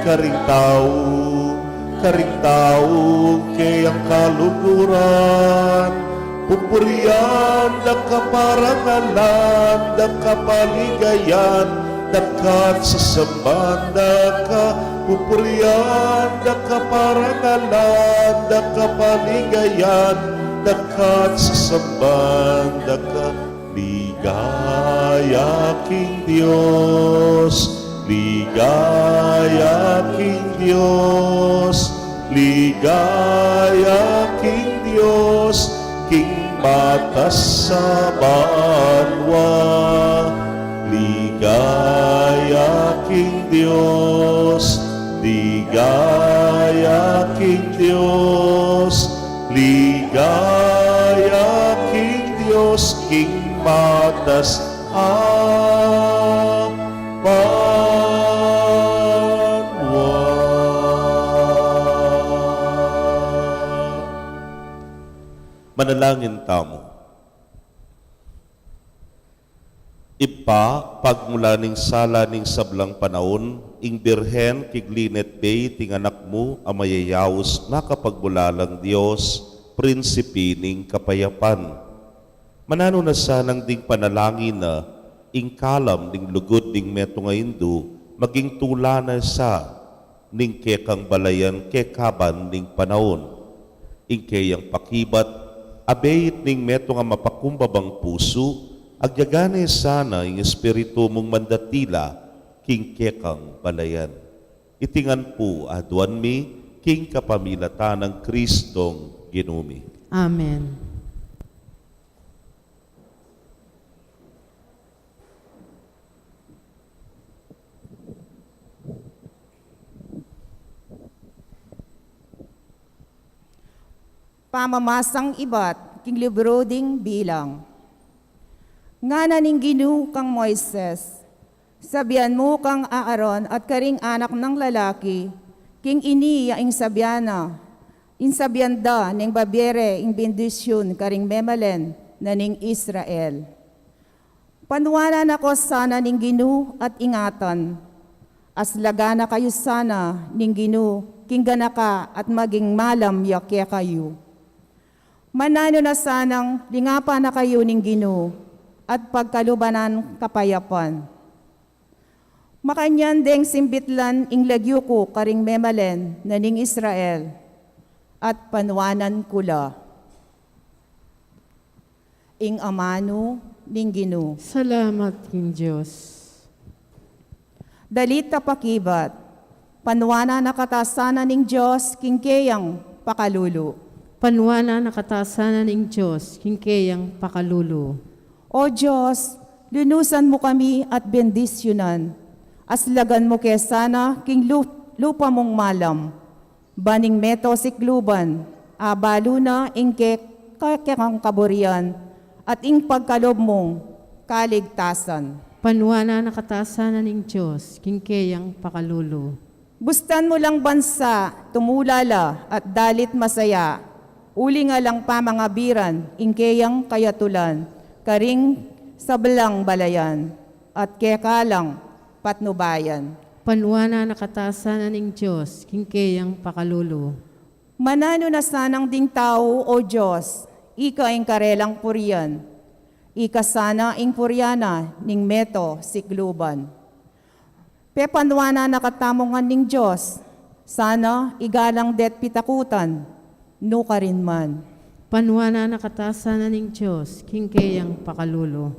karing tau, karing tau keyang kaluguran. Pupurian da ka, parangalan da ka, paligayan da ka, at sasamban da ka. Pupurian da ka, parangalan da ka, paligayan da ka, at sasamban da ka. Ligaya king Dios, ligaya king Dios, ligaya king Dios, king matas a banua. Ligaya king Dios, ligaya king Dios, ligaya king Dios, king matas a banua. Manalangin tamu. Ibpa, pagmula ning sala ning sablang panaun, ing Birhen kiglinetbe iting Anak mu a mayayaus, makapagmulalang Dios, Prinsipi ning kapayapan. Mananu na sanang ding panalangin na ing kalam ning lugud ning metung a indu maging tula na sa ning kekang balayan kekaban ning panaun. Ing keyang pakibat, abeit ning metung a mapakumbabang pusu, agyaga ne sana ing Espiritu mung mandatila king kekang balayan. Iti ngan pu aduan mi king kapamilatan nang Kristong Ginu mi. Amen. Pamamasang ibat king libru ding Bilang. Ngana ning Ginu kang Moises, sabian mu kang Aaron at karing anak nang lalaki, king ini ya ing sabian na, ing sabian da neng babie re ing bendisyun karing memalen na ning Israel. Panuanan na ko sana ning Ginu at ingatan, aslagan na kayu sana ning Ginu king ganaka at maging malam ya kekayu. Mananu na sanang lingapan na kayu ning Ginu at pagkaluban nang kapayapan. Makanyan deng simbitlan ing lagyu ku karing memalen na ning Israel, at panuanan ku la. Ing amanu ning Ginu. Salamat king Dios. Dalit a pakibat. Panuanan na kata sana ning Dios king keyang pakalulu. Panuanan na kata sana ning Dios king keyang pakalulu. O Dios, lunusan mu kami at bendisyunan. Aslagan mu ke sana king lu-, lupa mung malam. Ban ing meto sikluban, abalu na ing ke-, ke-, kekang kaburian, at ing pagkalub mung kaligtasan. Panuanan na kata sana ning Dios king keyang pakalulu. Bustan mu lang bansa, tumula la, at dalit masaya, uling alang pamangabiran ing keyang kayatulan, karing sablang balayan, at keka lang patnubayan. Panuanan na kata sana ning Dios king keyang pakalulu. Mananu na sanang ding tau, o Dios, ika ing karelang purian, ika sana ing purian na ning meto sikluban. Pepanuanan na katamu ngan ning Dios, sana igalang de't pitakutan, nukarin man. Panuanan na kata sana ning Dios king keyang pakalulu.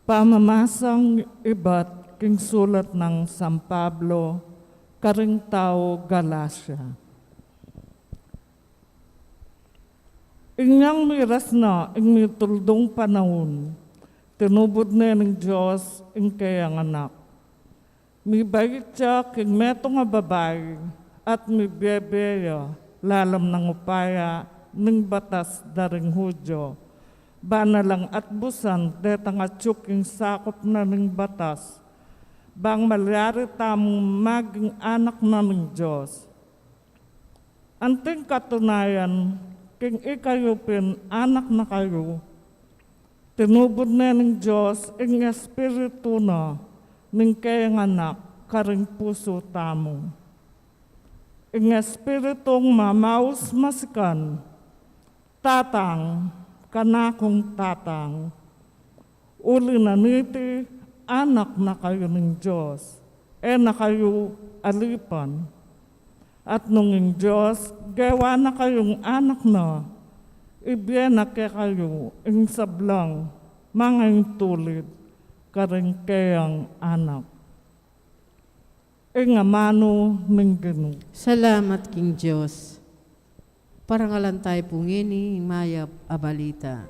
Pamamasang ibat king sulat nang San Pablo karing tau Galacia. Inyang miras na ing mituldung panaun, tinubud ne ning Dios ing keyang Anak. Mibait ya king metung a babai, at mibiebie ya lalam nang upaya ning batas da ring Judio, bana lang atbusan detang atyu king sakup na ning batas, bang malyari tamung maging anak na ning Dios. Anting katunayan, king ikayu pin anak na kayu, tinubud ne ning Dios ing Espiritu na ning keyang Anak karing pusu tamu. Ing Espiritung mamaus masikan, Tatang, kanakung Tatang, uli na niti, anak na kayu ning Dios, e na kayu alipan. At nung ing Dios gewa na kayung anak na, ibie na kekayu ing sablang mangaintulid karing keyang anak. Ing amanu ning Ginu. Salamat king Dios. Parangalan tayu pu ngeni ing mayap a balita.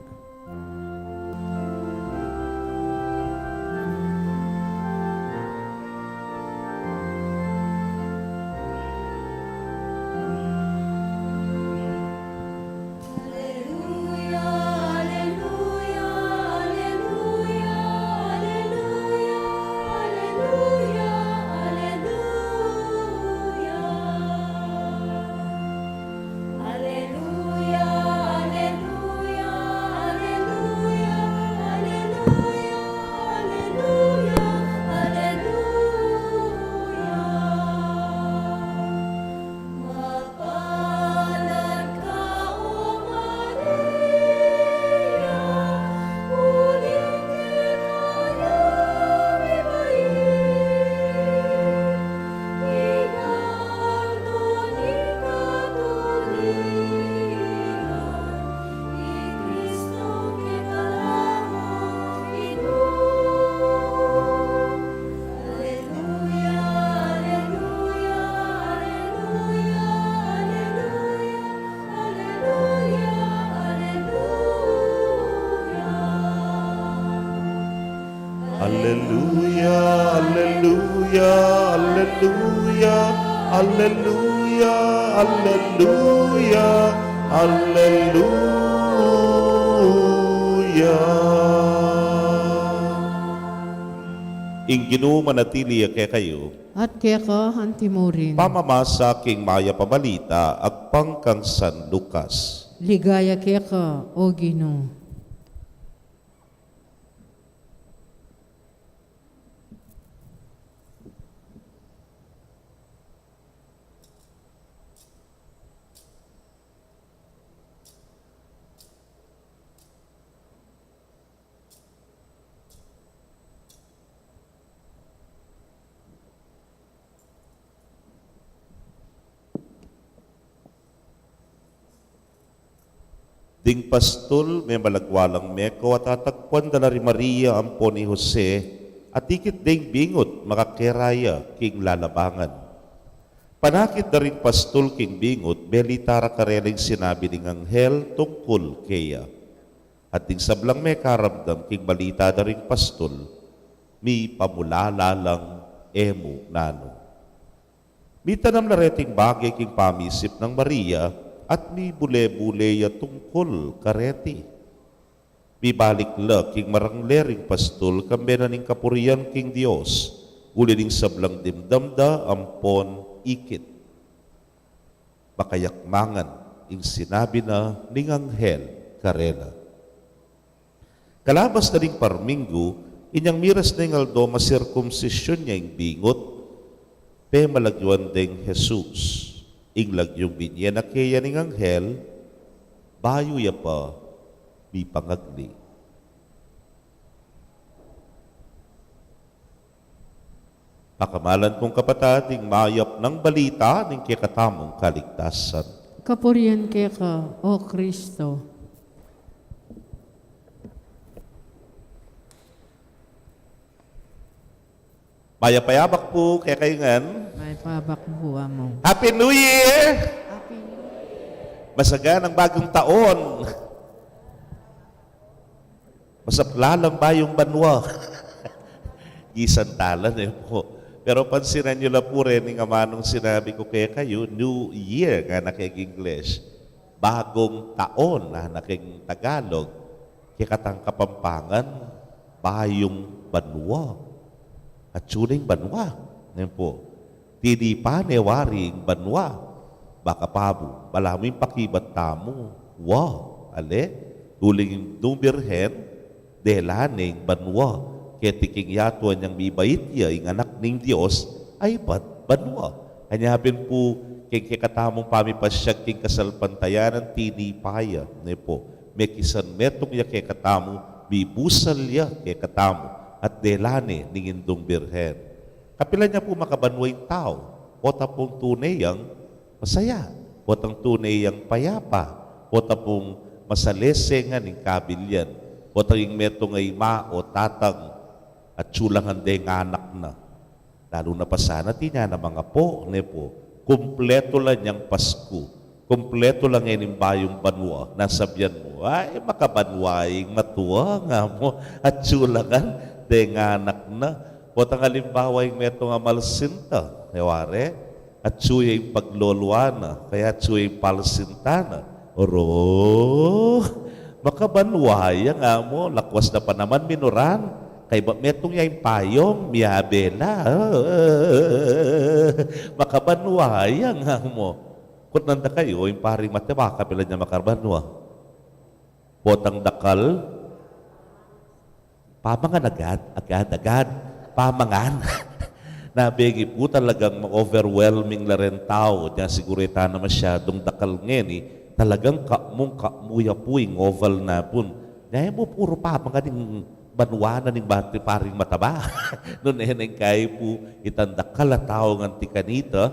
Aleluya, aleluya, aleluya, aleluya, aleluya, aleluya. Ing Ginu manatili ya kekayu. At keka antimurin. Pamamasa king Mayap a Balita agpang kang San Lucas. Ligaya keka, O Ginu. Ding pastul, memalagwa lang meko at atagpuan da la ri Maria ampon i Jose, at ikit deng bingut makakera ya king lalabangan. Panakit da ring pastul king bingut, belita ra karela ing sinabi ning anghel tungkul keya. At ding sablang mekaramdam king balita da ring pastul, mipamulala lang e mu nanu. Mitanam la reting bage king pamisip nang Maria, at mibule-bule ya tungkul kareti. Mibalik la king marangle ring pastul kambe na ning kapurian king Dios, uli ning sablang dimdam da ampon ikit. Makayakmangan ing sinabi na ning anghel karela. Kalabas na ding parminggu, inyang miras na ing aldo masirkumsisyun ya ing bingut, pemalagyuan deng Jesus. Ing lagyung binye na keya ning anghel, bayu ya pa mipangagli. Pakamalan kung kapatad, ing mayap nang balita ning kekatamung kaligtasan. Kapurian keka, O Kristo. Mayap a abak pu kekayu ngan. Mayap a abak pu, Among. Happy New Year! Happy New Year! Masaganang bagung taon! Masaplalang bayung banua. Gisan tala ne pu. Pero pansinan yu la pu reng amanung sinabi ku kekayu, New Year ngana keng English. Bagong taon ngana keng Tagalog. Kekatang Kapampangan, bayung banua. Atyu ning banua, ne pu. Tinipa ne wari ing banua. Baka pa mu, balamu ing pakibat tamu, wa, ale, uling ing Nung Birhen, dela ne ing banua. Keti king yatu anyang mibait ya ing Anak ning Dios, aybat banua. Anya pin pu, keng kekatamung pamipasyag king kasalpantayanan, tinipa ya, ne pu. Mekisan metung ya kekatamu, mibusal ya kekatamu, at dela ne ning Indung Birhen. Kapilan ya pu makabanua ing tau? Pota pung tune yang masaya, potang tune yang payapa, pota pung masalese ngan ing kabilyan, potang ing metung a ima o tatang atyu la ngan deng anak na. Lalu na pa sana tinya na mangapo, ne pu, kumpletu la nyang Pasku, kumpletu la ngeni ing bayung banua, nung sabian mu, ay, makabanua ing matua, nga mu, atyu la ngan deng anak na. Potang alimbawa ing metung a malsinta, e wari, atyu ya ing paglolua na, kaya atyu ya ing palsinta na. Oro, makabanua ya, nga mu, lakwas na pa naman minuran, kaybat metung ya ing payung, miyabe la. Makabanua ya, nga mu. Kutnan da kayu, ing paring mataba, kapilan ya makabanua? Potang dakal, pamangan agad, agad, agad. Pamangan. Na bengi pu talagang ma-overwhelming la reng tau. Nya siguru e ta na masyadung dakal ngeni, talagang kamung kamu ya pu ing oval na pun. Nya e mu puru pamangan ing banua na ning bati paring mataba. Nune neng kayi pu itang dakal a tau ngan ti kanita,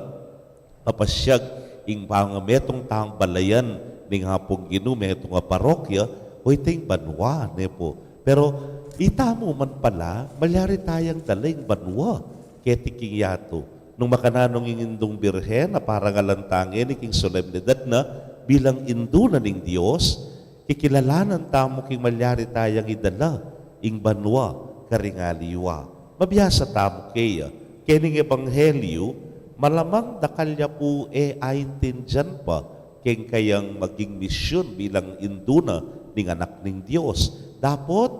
kapasyag ing pangametung tang balayan ning Apung Ginu, metung a parokya, o ita ing banua, ne pu. Pero itamu man pala, malyari tayang dala ing banua keti king yatu. Nung makananu ing Indung Birhen a parangalan ta ngeni king solemnidad na bilang Indu na ning Dios, kikilalanan tamu king malyari tayang idala ing banua karing aliwa. Mabiasa tamu keya, kening ebanghelyu, malamang dakal ya pu e aintindian pa keng kayang maging misyun bilang indu na ning anak ning Dios. Dapot,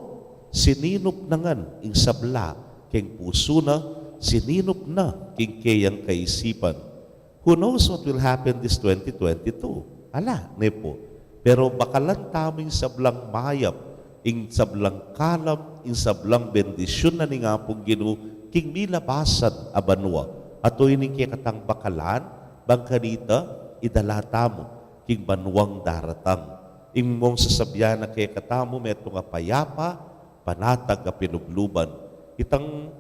sininup na ngan ing sabla keng pusu na, sininup na king keyang kaisipan. Who knows what will happen this twenty twenty-two? Ala, ne pu. Pero bakalan tamu ing sablang mayap, ing sablang kalam, ing sablang bendisyun na ning Apung Ginu king milabasan a banua. At o ining kekatang bakalan, bang kanita, idala tamu king banuang daratang. Ing mung sasabian na kekatamu, metung a payapa, panatag a pilubluban. Itang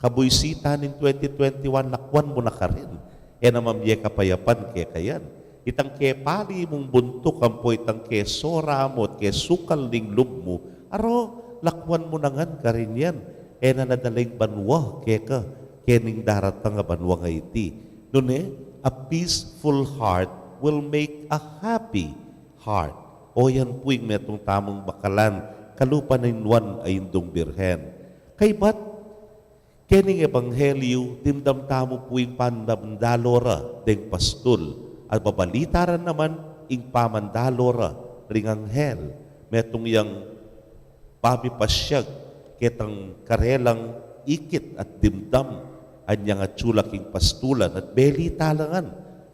kabuisitan ning twenty twenty-one, lakwan mu na karin. E na mamye kapayapan keka yan. Itang kepali mung buntuk ampo itang kesora mu at kesukal ning lub mu, aro, lakwan mu na ngan karin yan. E na nadala ing banua keka kening daratang a banua nga iti. Nune, a peaceful heart will make a happy heart. O yan pu ing metung tamung bakalan, kalupa ning nuan a Indung Birhen. Kaybat, kening ebanghelyu, dimdam tamu pu ing pamandalo ra deng pastul, at babalita ra naman ing pamandalo ra ring anghel. Metung yang pamipasyag ketang karelang ikit at dimdam, anyang atsu la king pastulan at belita la ngan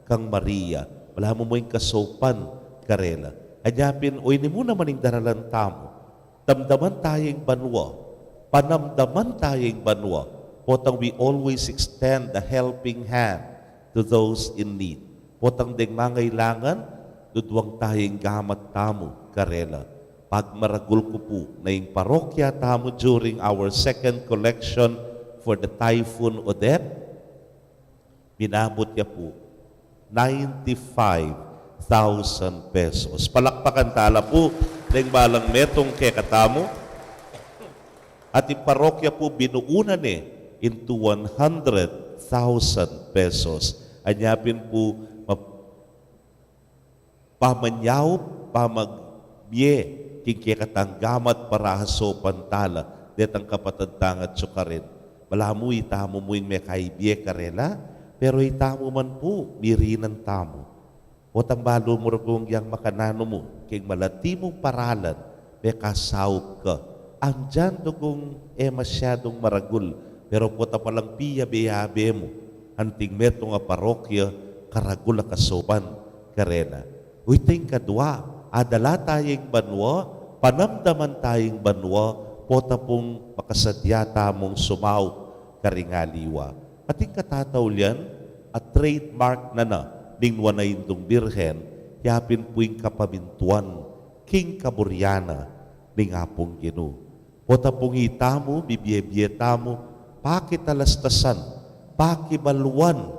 kang Maria. Balamu mu ing kasaupan karela. Anya pin, o ini mu naman ing daralan tamu. Damdaman taya ing banua. Panamdaman taya ing banua. Potang we always extend the helping hand to those in need. Potang deng mangailangan, duduang taya ing gamat tamu karela. Pagmaragul ku pu na ing parokya tamu during our second collection for the Typhoon Odette, minabut ya pu ninety-five thousand pesos. Palakpakan tala pu deng balang metung kekatamu. At ing parokya pu binuo na ne into one hundred thousand pesos. Anya pin pu map- pamanyaup, pamagmie king kekatang gamat para ha saupan tala detang kapatad tang atsu karin. Balamu itamu mu ing mekaibie karela, pero itamu man pu, mirinan tamu. Potang balu mu rugul yang makananu mu king malati mung paralan, mekasaup ka. Andian dugung e masyadung maragul, pero pota palang piyabe-yabe mu, anting metung a parokya, karagul a kasaupan karela. Uy, ing kadua, adala taya ing banua, panamdaman taya ing banua, pota pung makasadya tamung sumaup karing aliwa. At ing katataulian, a trademark na na ning nuan a Indung Birhen, yapin pu ing kapamintuan king kaburian na ning Apung Ginu. Pota pung itamu, bibie-bie tamu, pakitalastasan, pakibaluan,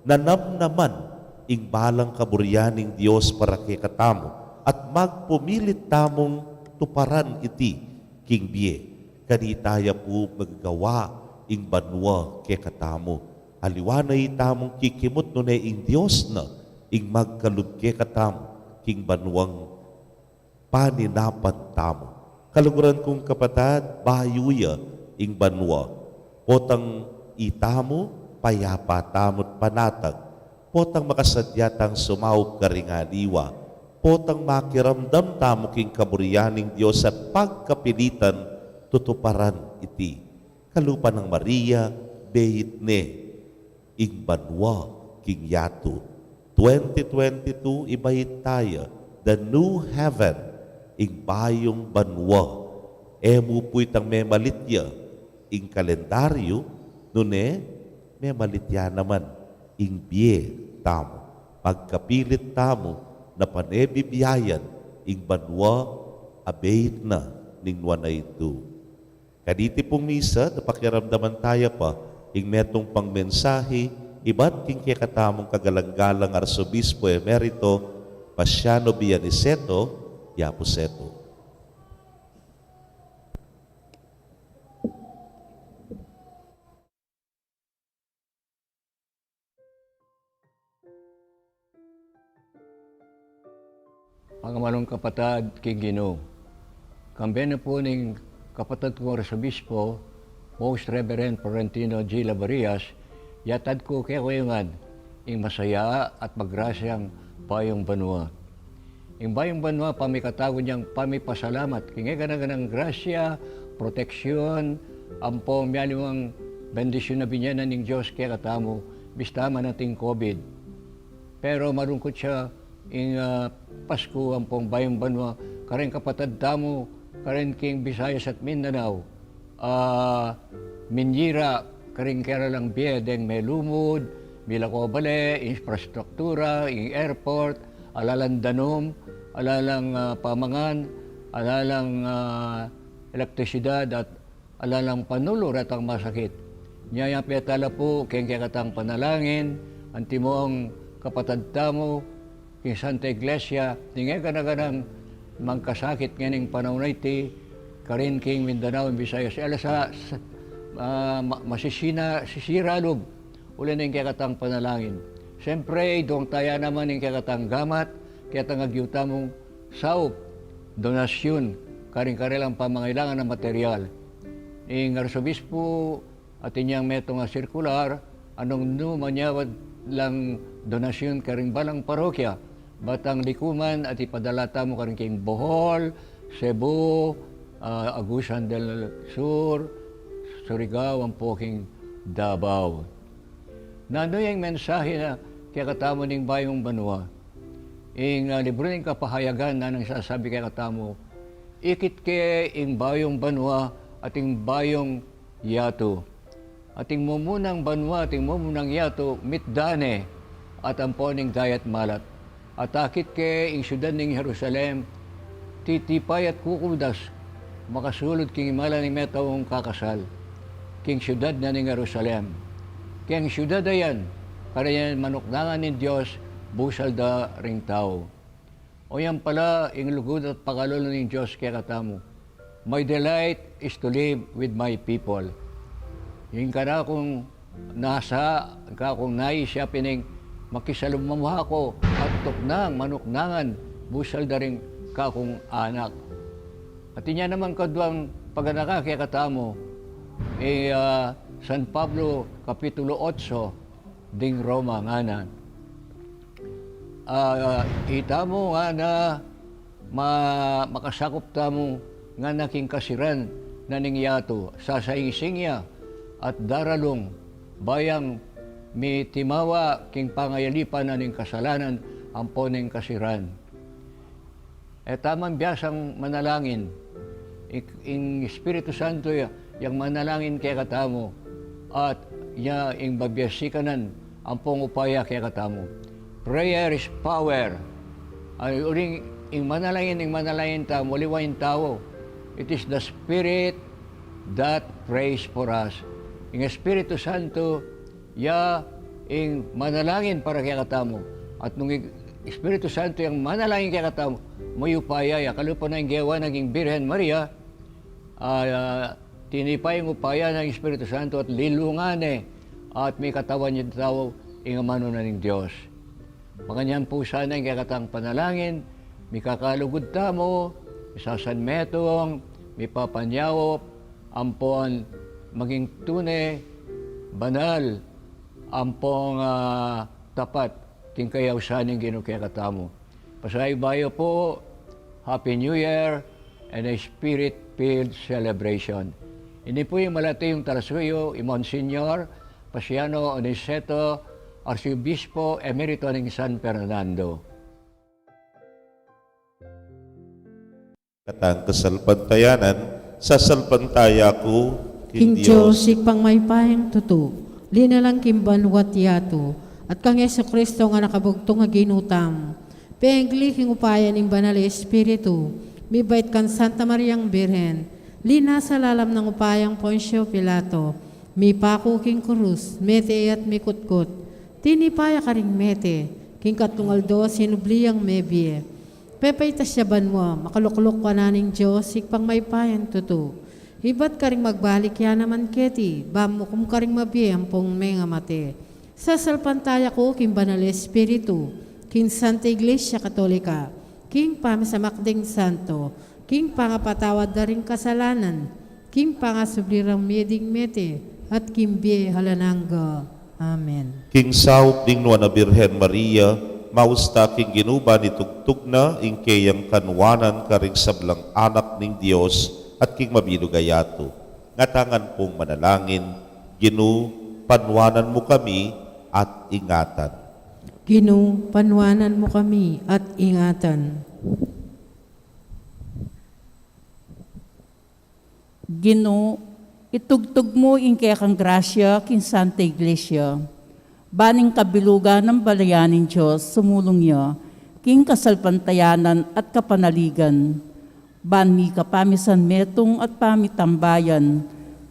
nanamnaman ing balang kaburian ning Dios para kekatamu, at magpumilit tamung tuparan iti king bie. Kanita ya pu magagawa ing banua kekatamu. Aliwa na itamung kikimut nune ing Dios na ing magkalub kekatamu king banuang paninapan tamu. Kaluguran kung kapatad, bayu ya ing banua. Potang itamu, payapa tamu't panatag. Potang makasadya tang sumaup karing aliwa. Potang makiramdam tamu king kaburian ning Dios at pagkapilitan tutuparan iti. Kalupa nang Maria, beit ne ing banua king yatu. Twenty twenty-two, ibait taya, the new heaven, ing bayung banua. E mu pu itang memalit ya ing kalendaryu, nune memalit ya naman ing bie tamu. Pagkapilit tamu na pane bibiayan ing banua a beit na ning nuan a Indu. Kaniti pung misa, da pakiramdaman taya pa ing metung pang mensahe ibat king kekatamung kagalang-galang Arsobispo Emerito Paciano B. Aniceto, Yapuseto. Mga manung kapatad king Ginu, kambe na pu ning Kapatad kung Arsobispo, Most Reverend Florentino G. Labarias, yatad ku kekayu ngan ing masaya at magrasyang bayung banua. Ing bayung banua, pamikatagun yang pamipasalamat king e gana-ganang grasya, proteksyon, ampong mialiwang bendisyun a binie na ning Dios kekatamu, bista man ating COVID. Pero malungkut ya ing, ah, Pasku ampong bayung banua, karing kapatad tamu, karin king Visayas at Mindanao, ah, minyira karing kekatang bie deng melumud, milako bale, infrastruktura, ing airport, ala lang danum, ala lang, ah, pamangan, ala lang, ah, elektrisidad at ala lang panulu retang masakit. Nya, nya peta la pu king kekatang panalangin, antimong kapatad tamu king Santa Iglesia, ning e gana-ganang mangkasakit ngening panaun a iti, karin king Mindanao, Visayas, ala sa, sa, ah, ma-, masisina, sisira lub, uli ning kekatang panalangin. Siyempre, idong taya naman ing kekatang gamat, kekatang agyu tamung saup, donasyun, karing karelang pamangailangan a material. Ing Arsobispo, atin yang metung a sirkular, a nung nu manyawad lang donasyun karing balang parokya, batang likuman at ipadala tamu karing king Bohol, Cebu, ah, Agusan del Sur, Surigao, ampo king Davao. Nanu ya ing mensahe na kekatamu ning bayung banua? Ing, ah, libru ning Kapahayagan na nagsasabi kekatamu, ikit ke ing bayung banua at ing bayung yatu. At ing mumunang banua at ing mumunang yatu, mitdan ne, at ampon ing dayat malat. At akit ke ing siudad ning Jerusalem, titipay at kukudas, makasulud king imala ning metaung kakasal, king siudad na ning Jerusalem. Keng siudad a yan, kareng manuknangan ning Dios, busal da ring tau. O yan pala ing lugud at pakalulu ning Dios kekatamu. My delight is to live with my people. Ing kanakung nasa, ing kakung nais ya pin ing makisalumuha ku at tuknang manuknangan busal da ring kakung anak. At inya naman kaduang paganaka kekatamu, e, ah, San Pablo, Kapitulo otso, ding Roma, ngana, ah, itamu ngana, ma-, makasakup tamu ngana king kasiran na ning yatu, sasaingsing ya at daralung, bayang mitimawa king pangayalipan na ning kasalanan ampo ning kasiran. E tamu man biasang manalangin. Ing, ing Espiritu Santo ya, yang manalangin kekatamu, at ya ing babiasikanan ampong upaya kekatamu. Prayer is power. Ay, uling ing manalangin, ing manalangin tamu, aliwa ing tau. It is the Spirit that prays for us. Ing Espiritu Santo, ya ing manalangin para kekatamu. At nung ing Espiritu Santo yang manalangin kekatamu, mayupaya ya. Kalupa na ing gewa na king Birhen Maria, ah, tinipay ing upaya na ning Espiritu Santo at linlungan ne, at mikatawan ya ing tau ing amanu na ning Dios. Makanyan pu sana ing kekatang panalangin, mikakalugud tamu, misasanmetung, mipapanyaup, ampon maging tune, banal, ampong, ah, tapat king kayausan ning Ginu kekatamu. Pasayu-bayu pu, Happy New Year and a Spirit-filled celebration. Ini pu ing malati kung talasuyu, i Monsignor Paciano Oniceto, Arsobispo Emerito ning San Fernando. Katang kasalpantayanan, sasalpantaya ku king Dios, Ibpang mayupayang tutu, linalang king banua't yatu, at kang Jesucristo a anak a bugtung a Ginu tamu, pengli king upaya ning Banal a Espiritu, mibait kang Santa Mariang Birhen, linasa lalam ning upayang Poncio Pilato, mipaku king kurus, mete at mikutkut, tinipa ya karing mete, king katlung aldo sinubli yang mebie. Pepaitas ya banua, makalukluk kanan ning Dios, Ibpang mayupayang tutu. Ibat karing magbalik ya naman keti, ban mukum karing mabie ampong mengamate. Sasalpantaya ku king Banal a Espiritu, king Santa Iglesia Katolika, king pamisamak ding santo, king pangapatawad da ring kasalanan, king pangasubli rang mie ding mete, at king bie alang angga. Amen. King saup ding Nuan a Birhen Maria, mausta king Ginu ban itugtug na ing keyang kanuanan karing sablang anak ning Dios at king mabilug a yatu. Ngatanan pung manalangin, Ginu, panuanan mu kami at ingatan. Ginu, panuanan mu kami at ingatan. Ginu, itugtug mu ing kekang grasya king Santa Iglesia, ban ing kabilugan nang balayan ning Dios sumulung ya king kasalpantayanan at kapanaligan, ban mika pamisan metung at pamitambayan,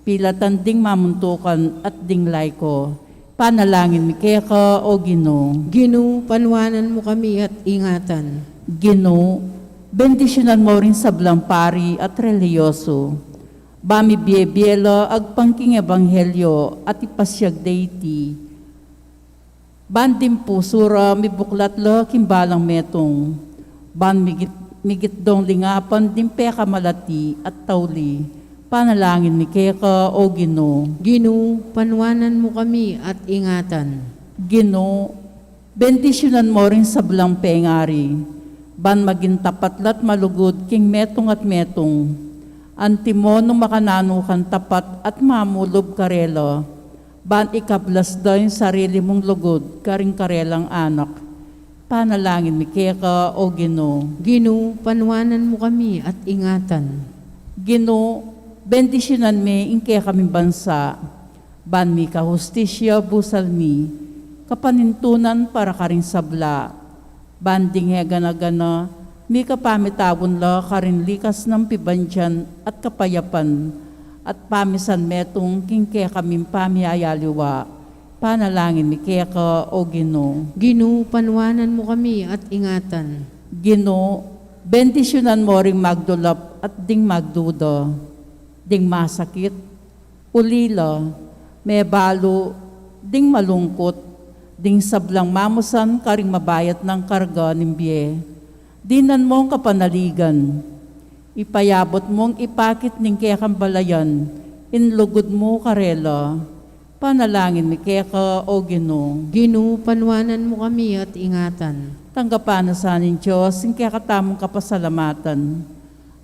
pilatan ding mamuntukan at ding laiko. Panalangin mi keka, O Ginu. Ginu, panuanan mu kami at ingatan. Ginu, bendisyunan mu ring sablang pari at relihiyoso, ban mibie-bie la agpang king ebanghelyo at ipasyag da iti, ban ding pusu ra mibuklat la king balang metung, ban migit, migit dong lingapan ding pekamalati at tauli. Panalangin mi keka, O Ginu. Ginu, panuanan mu kami at ingatan. Ginu, bendisyunan mu ring sablang pengari, ban maging tapat la't malugud king metung at metung. Antimo nung makananu kang tapat at mamulub karela, ban ikablas da ing sarili mung lugud karing karelang anak. Panalangin mi keka, O Ginu. Ginu, panuanan mu kami at ingatan. Ginu, bendisyunan mi ing kekaming bansa, ban mika hustisya busal mi, kapanintunan para karing sabla, ban ding e gana-gana, mika pamitaun la karing likas nang pibandian at kapayapan, at pamisan metung king kekaming pamiyayaliwa. Panalangin mi keka, O Ginu. Ginu, panuanan mu kami at ingatan. Ginu, bendisyunan mu ring magdulap at ding magduda, ding masakit, ulila, mebalu, ding malungkut, ding sablang mamusan karing mabayat nang karga ning bie. Dinan mung kapanaligan, ipayabut mung ipakit ning kekang balayan ing lugud mu karela. Panalangin mi keka, O Ginu. Ginu, panuanan mu kami at ingatan. Tanggapan na sa ning Dios ing kekatamung kapasalamatan,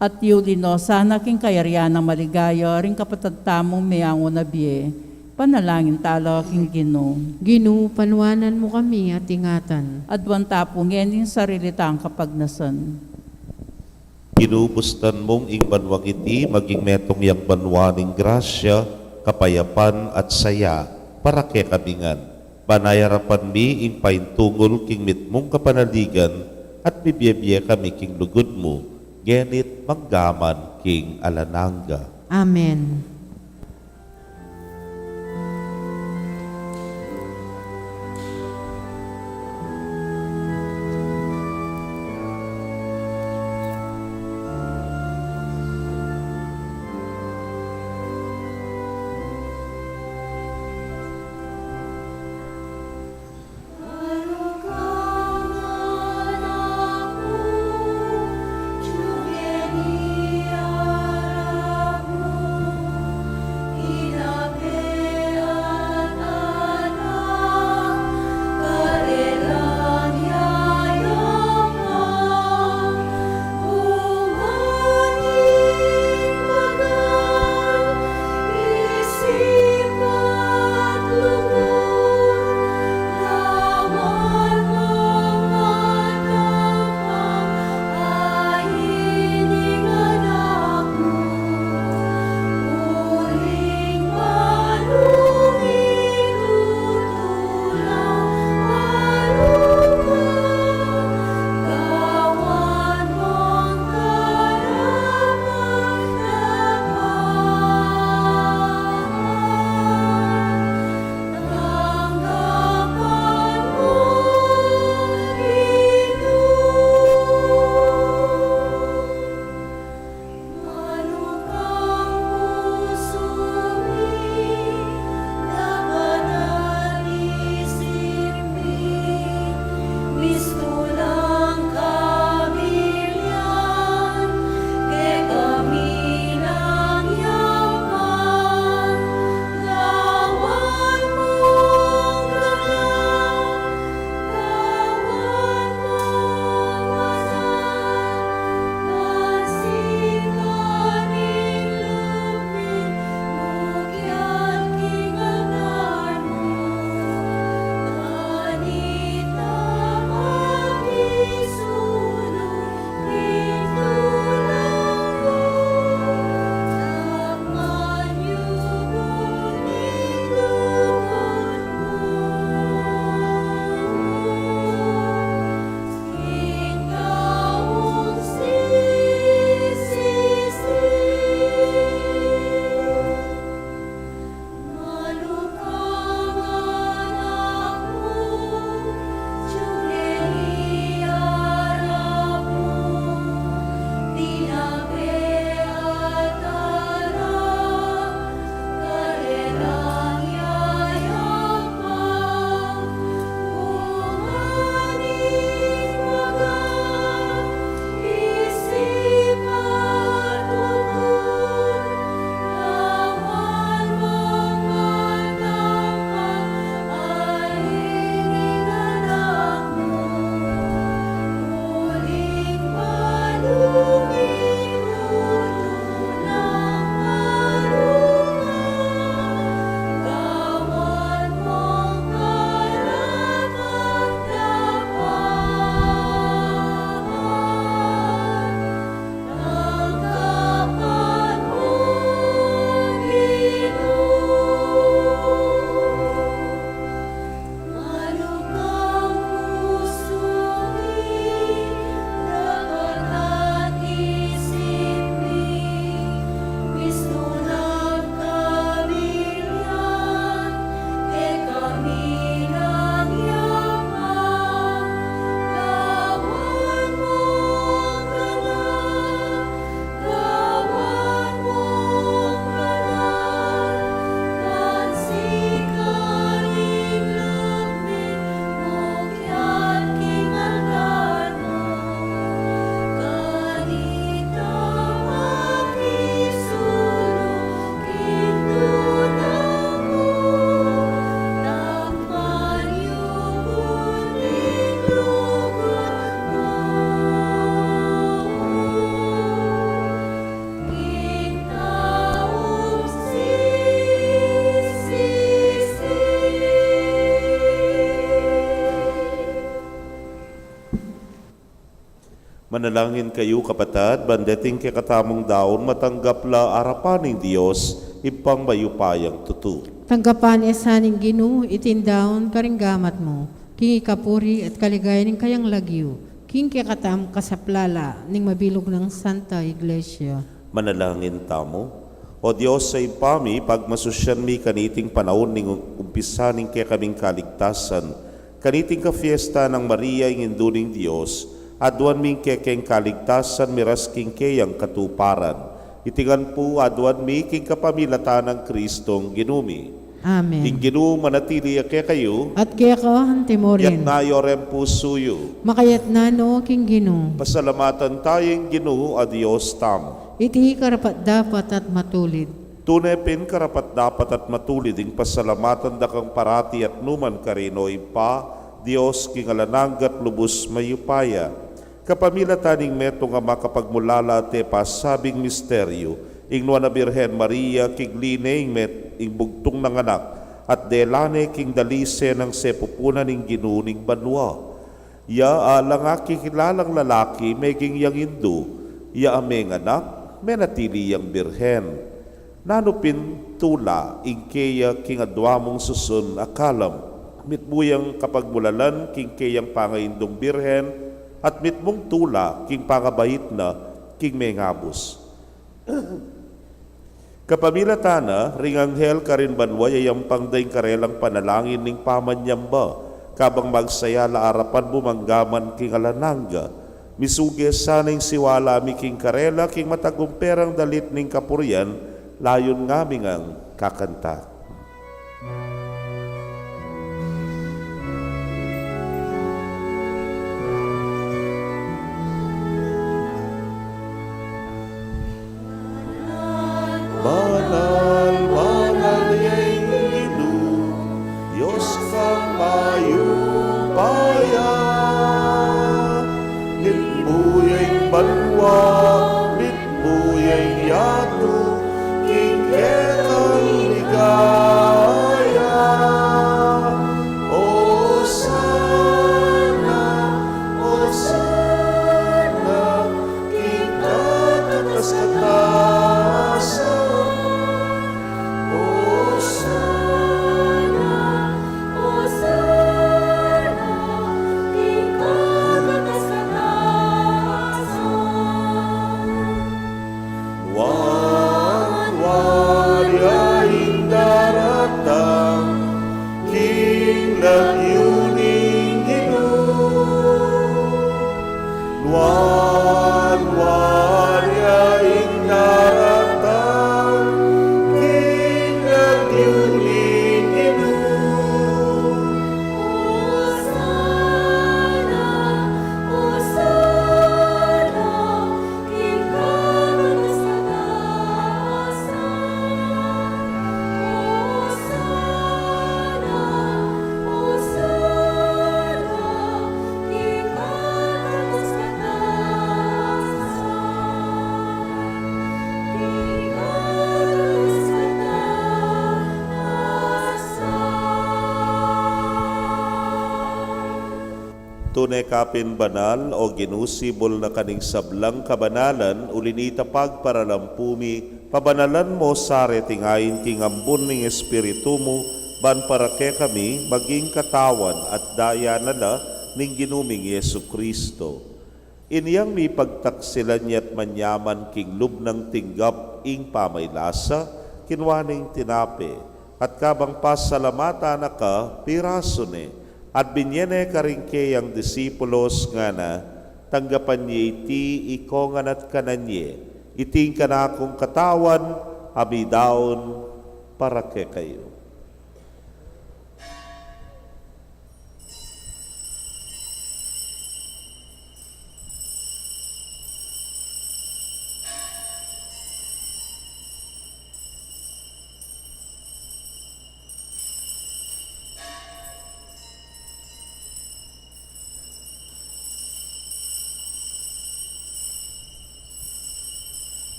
at yuli no sana king kayarian nang maligaya ring kapatad tamung meangu na bie. Panalangin tala king Ginu. Ginu, panuanan mu kami at ingatan. Aduan ta pu ngening sarili tang kapagnasan. Ginu, bustan mung ing banuang iti maging metung yang banua ning grasya, kapayapan, at saya para kekami ngan. Ban ayarapan mi ing paintungul king mitmung kapanaligan, at mibie-bie kami king lugud mu, ngeni't manggaman king alang angga. Amen. Manalangin kayu, kapatad, ban deting kekatamung daun matanggap la arapan ning Dios, Ibpang mayupayang tutu. Tanggapan na sa ning Ginu iting daun karing gamat mu, king ikapuri at kaligayan ning kayang lagyu, king kekatamung kasaplalan ning mabilug nang Santa Iglesia. Manalangin tamu. O Dios a Ibpa mi, pagmasusyan mi kaniting panaun ning umpisa ning kekaming kaligtasan, kaniting kafiesta nang Maria, ing Indu ning Dios, aduan mi ing kekeng kaligtasan miras king keyang katuparan. Iti ngan pu aduan mi king kapamilatan nang Kristong Ginu mi. Amen. Ing Ginu manatili ya kekayu. At keka antimurin. Itas yu ring pusu yu. Makatas na no king Ginu. Pasalamatan taya ing Ginu a Dios tamu. Iti karapat-dapat at matulid. Tune pin karapat-dapat at matulid ing pasalamatan da kang parati at nukarin man, O Ibpa, Dios king alang angga at lubus mayupaya. Kapamilatan ning metung a makapagmulala at e pasabing misteryu, ing Nuan a Birhen Maria, kigli ne ing met-, ing bugtung nang anak, at dela ne king dalise nang sepupunan ning Ginu ning banua. Ya alang akikilalang lalaki meging yang Indu, ya a menganak, menatili yang birhen. Nanu pin tula ing keya king adua mung susun a kalam, mitmu yang kapagmulalan king keyang pangaindung birhen, at mitmung tula king pangabait na king mengabus. Kapamilatan na ring anghel karin banua, yayampang da ing karelang panalangin ning pamanyamba, kabang magsaya la arapan mu mangga man king alang angga. Misuge sana ing siwala mi king karela, king matagumpe rang dalit ning kapurian, layun ngami ngang kakanta. Banal, banal ya ing Ginu, Dios mayupaya. Mitmu ya ing banua, mitmu ya ing yatu, king kekang ligaya. Osana, Osana, king katatas-katasan. Osana, Osana, king katatas-katasan. Nuan, nuan ya ing daratang king lagyu ning Ginu. Nuan, nuan ya ing daratang king lagyu ning Ginu. Osana, Osana, king katatas-katasan. Osana, Osana, king katatas-katasan. King katatas-katasan. Tune ka pin banal, O Ginu, sibul na ka ning sablang kabanalan, uli na nita pagparalampu mi, pabanalan mo sa reting ain king ambun ning Espiritu mu, ban para kekami maging katawan at daya na la ning Ginu ming Jesucristo. Inyang mipagtaksilan ya at manyaman king lub nang tinggap ing pamaylasa, kinua ne ing tinape, at kabang pasalamatan na ka, pirasu ne, at binye ne karing keyang disipulos, ngana: Tanggapan ye iti ikongan at kanan ye, iti ing kanakung katawan a midaun para kekayu.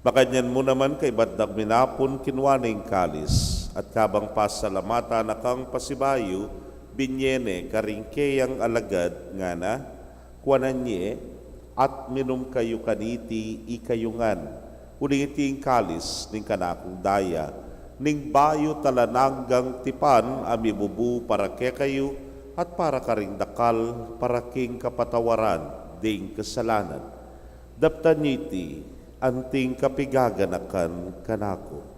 Makanyan mu naman kaybat dakal minapun kinua ne ing kalis, at kabang pasalamatan na kang pasibayu, binye ne karing keyang alagad ngana, kuanan ye, at minum kayu kaniti ikayu ngan, uling iti ing kalis ning kanakung daya, ning bayu at alang anggang tipan a mibubu para kekayu at para karing dakal para king kapatawaran ding kasalanan. Daptan ye iti anting kapigaganakan kanaku.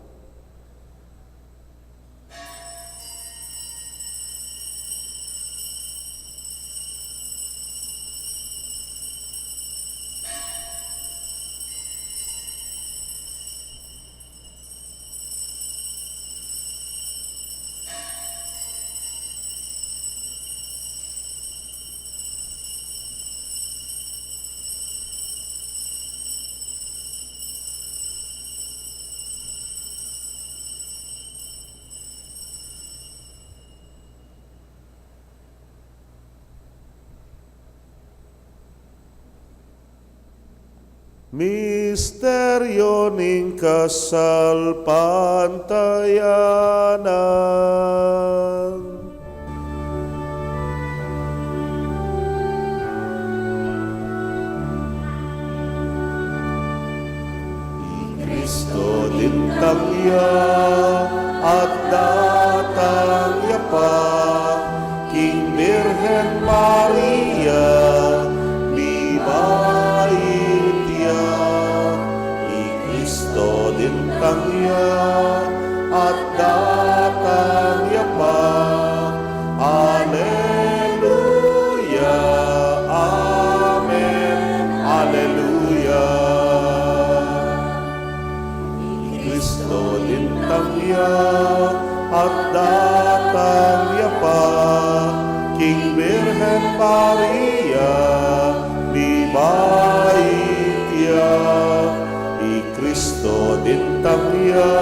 Misteryo ning kasalpantayanan. I Kristo lintang ya at datang ya pa king Birhen Maria, mibait ya. I Kristo lintang ya at datang ya pa. Aleluya. Amen. Aleluya. I Kristo lintang ya at datang ya pa king Birhen Maria, mibait ya. I Kristo lintang ya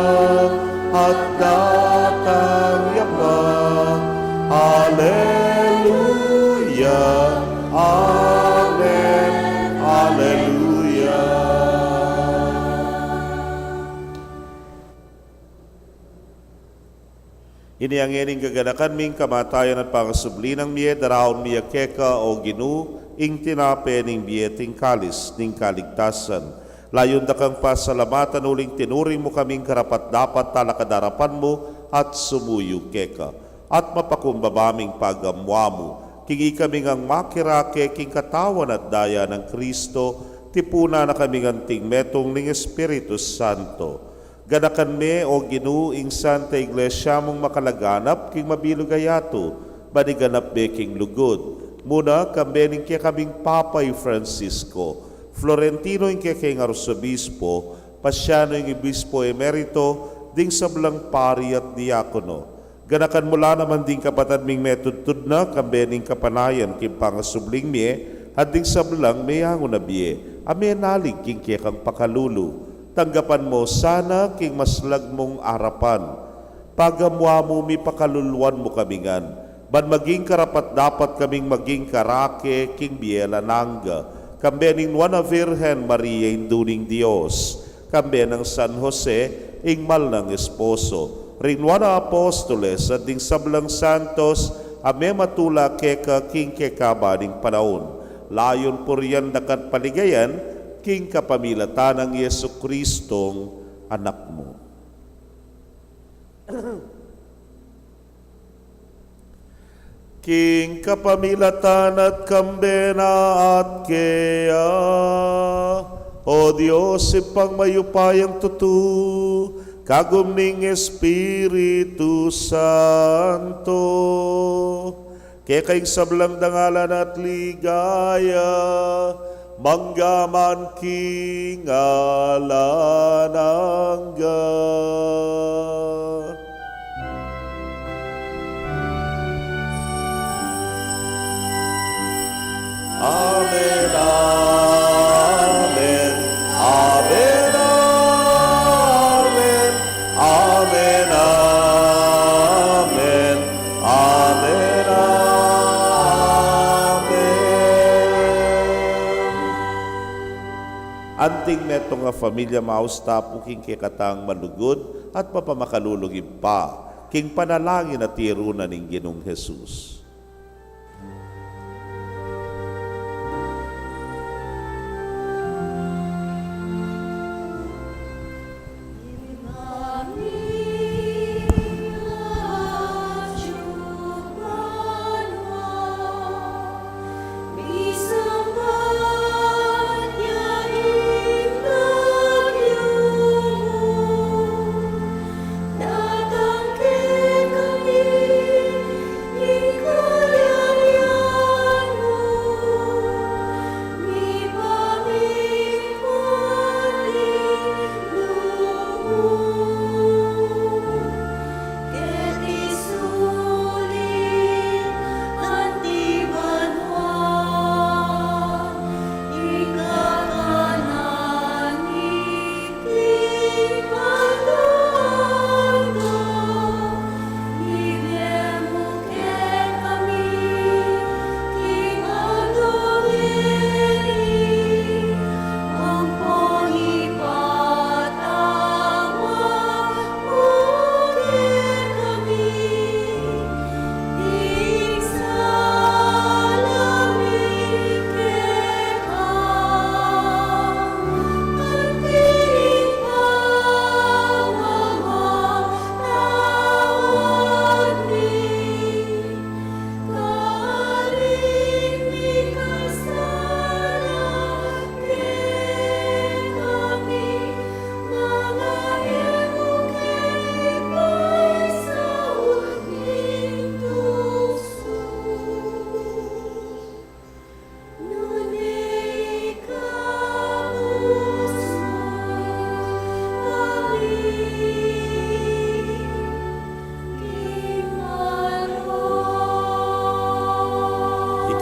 at datang ya pa. Aleluya. Amen. Aleluya. Inya ngeni king kaganakan mi ing kamatayan at pangasubli nang mie, daraun mi ya keka, o Ginu, ing tinape ning bie at ing kalis ning kaligtasan. Layun da kang pasalamatan uling tinuring mu kaming karapat-dapat talakad king arapan mu at sumuyu keka. At mapakumbaba ming pagamuan mu king ikami ngan makirake king katawan at daya nang Kristo, tipunan na kaming anting metung ning Espiritu Santo. Ganakan me, o Ginu, ing Santa Iglesia mung makalaganap king mabilug a yatu, ban iganap me king lugud mu na, kambe ning kekaming Papa i Francisco, Florentino ing kekeng Arsobispo, Paciano ing Obispo Emerito, ding sablang pari at diakono. Ganakan mu la naman ding kapatad ming metudtud na, kambe ning kapanayan king pangasubling mie, at ding sablang meangu na bie a menalig king kekang pakalulu. Tanggapan mu sana king maslag mung arapan. Pagamuan mu, mipakaluluan mu kami ngan, ban maging karapat-dapat kaming maging karake king bie alang angga, kambe ning Nuan a Virgen Maria, Indu ning Dios, kambe nang San Jose, ing mal nang esposo, ring Nuan a Apostoles, at ding sablang santos a mematula keka king kekaba ning panaun. Layun purian da ka at paligayan king kapamilatan nang Jesucristong Anak mu. King kapamilatan na at kambe na at kaya, o Dios, Ibpang mayupayang tutu, kagum ning Espiritu Santo, keka ing sablang dangalan at ligaya, mangga man king alang angga. Amen, amen, amen, amen, amen, amen, amen, amen. Ang Ating metung a familia, maus ta pu king kekatang malugud at mapamakalulung Ibpa, king panalangin a tiru na ning Ginung Jesus.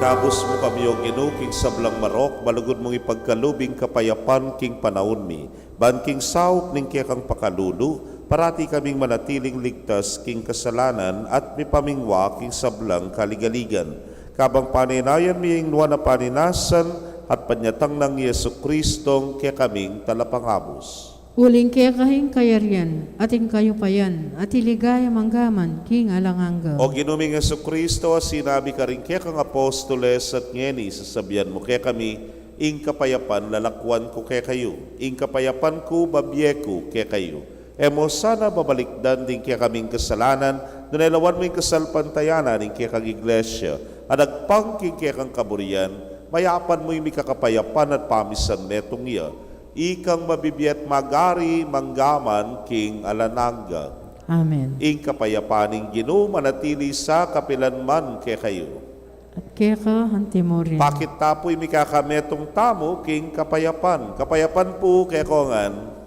Ikabus mu kami, O Ginu, king sablang marok, malugud mung ipagkalub ing kapayapan king panaun mi. Ban king saup ning kekang pakalulu, parati kaming manatiling ligtas king kasalanan at mipamingwa king sablang kaligaligan. Kabang paninayan mi ing nuan a paninasan at panyatang nang Jesucristong kekaming Talapangabus. Uling keka ing kayarian, at ing kayupayan, at ing ligaya manggaman king alang angga. O Ginu ming Jesucristo, a sinabi karing kekang apostoles at ngeni sasabian mu kekami, ing kapayapan lalakwan ku kekayu, ing kapayapan ku babie ku kekayu. E mu sana babalikdan ding kekaming kasalanan, nune lawan mu ing kasalpantayanan ning kekang Iglesia, a agpang king kekang kaburian, mayapan mu ing mikakapayapan at pamisan metung ya, ikang mabibie at magari manggaman king alang angga. Amen. Ing kapayapan ning Ginu manatili sa kapilan man kekayu. At keka anti mu rin. Pakit ta pu ing mikakametung tamu king kapayapan. Kapayapan pu kekongan.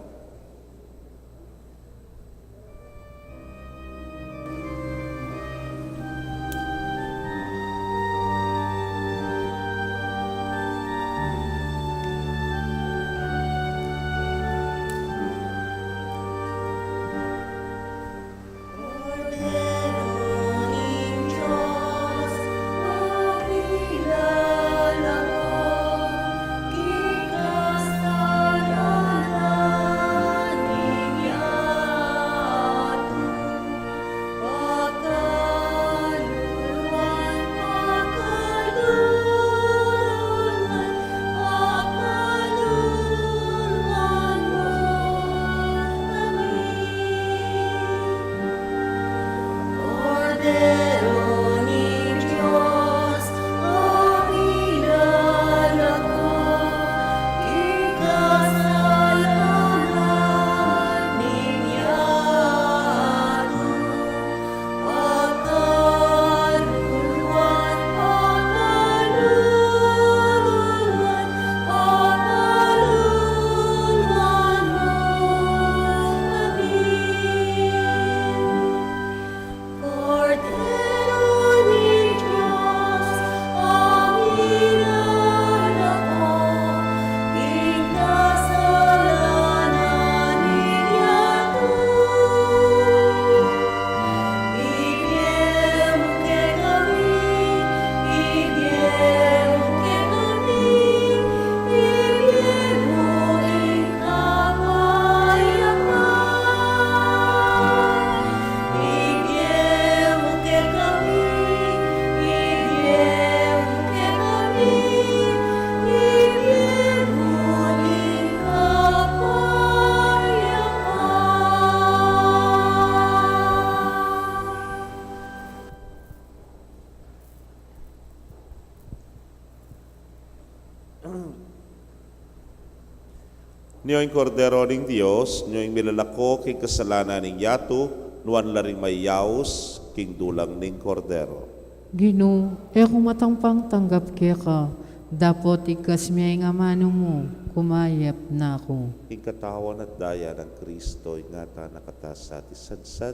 Nyo ing Kordero ning Dios, nyo ing milalako king kasalanan ning yatu, nuan la ring mayaus king dulang ning Kordero. Ginu, e ku matampang tanggap keka, dapot igkas me ing amanu mu, kumayap na ku. Ing katawan at daya nang Kristo, ingatan na kata sa ati sadsad,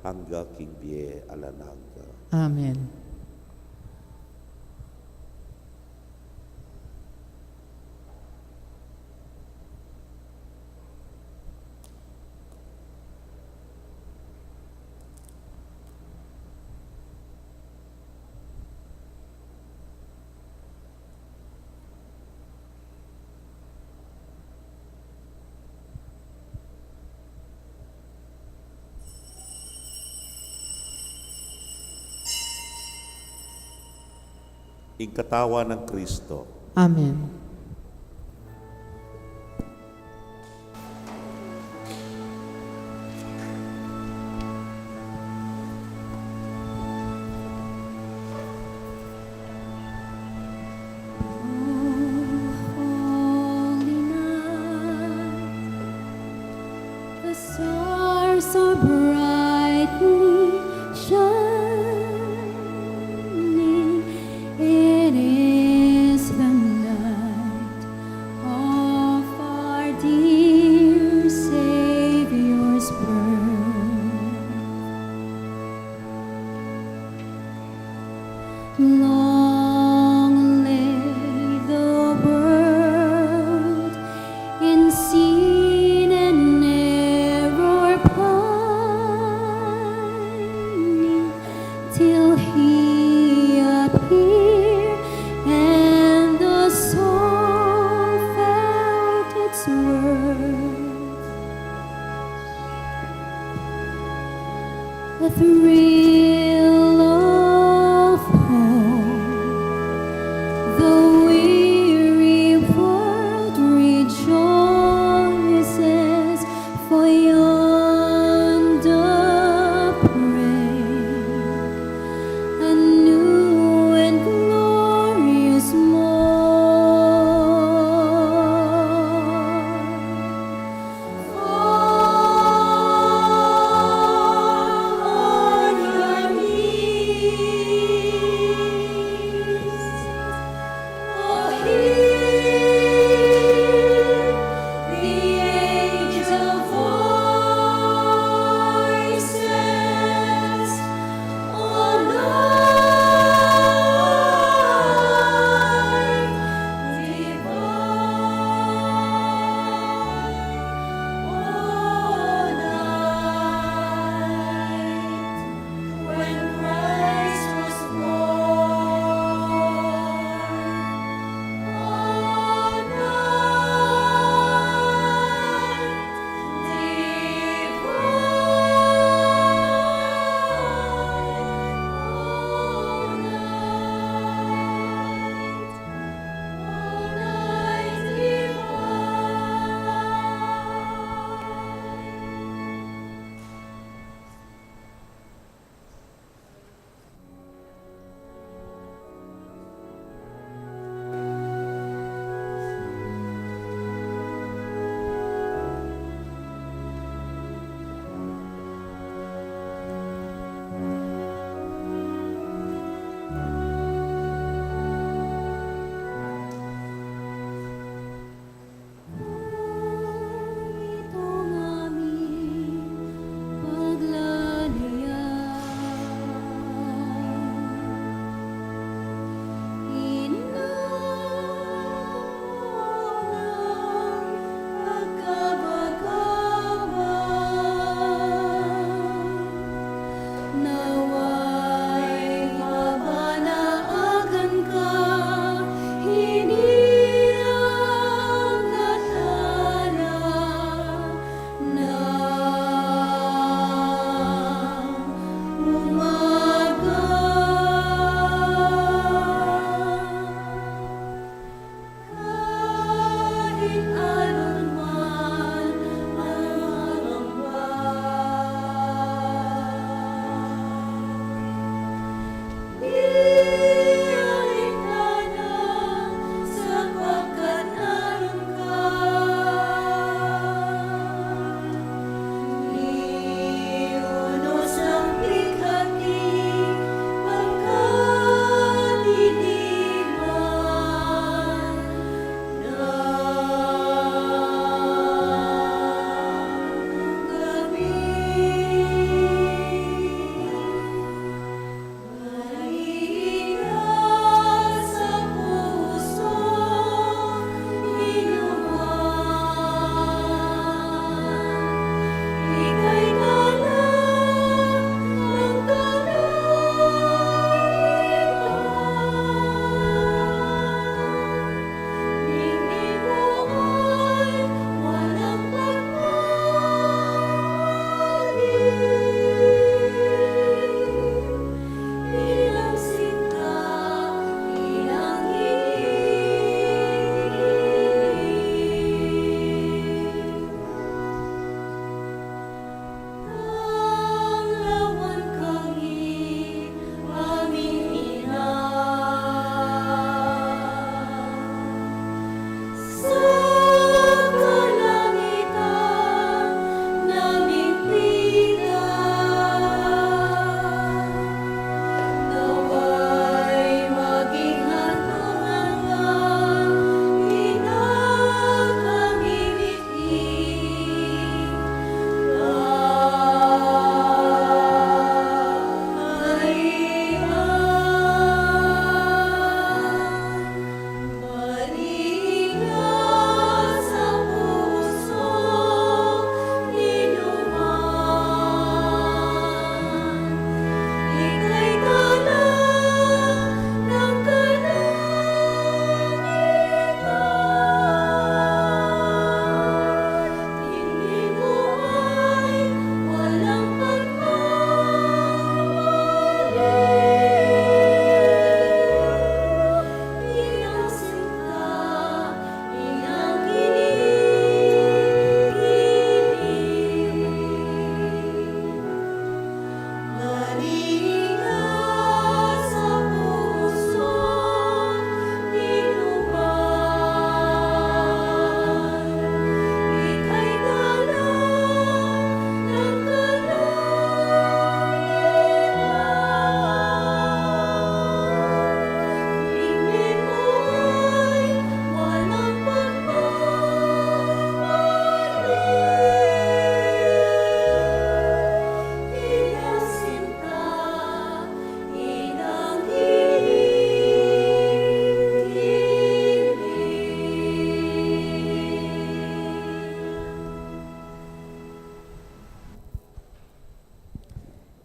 angga king bie alang angga. Amen. Ing katawan nang Kristo. Amen. O holy night, the stars are brightly shining. It is the night of our dear Savior's birth. Long lay the world in sin and error pining, till he appeared, and the soul felt its worth. A thrill of hope, the weary world rejoices, for yonder break a new and glorious morn. For o'er your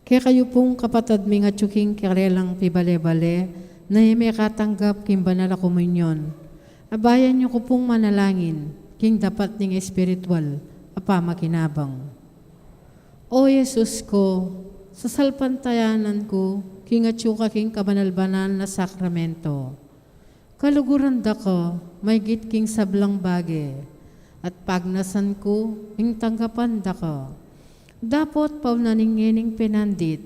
Kekayu pung kapatad ming atyu king karelang pibale-bale, na e mekatanggap king banal a komunyon, abayan yu ku pung manalangin king dapat ning espiritual a pamakinabang. O Jesus ku, sasalpantayanan ku king atyu ka king kabanal-banal na sakramento. Kaluguran da ka maygit king sablang bage, at pagnasan ku ing tanggapan da ka. Dapot pauna ning ngening penandit,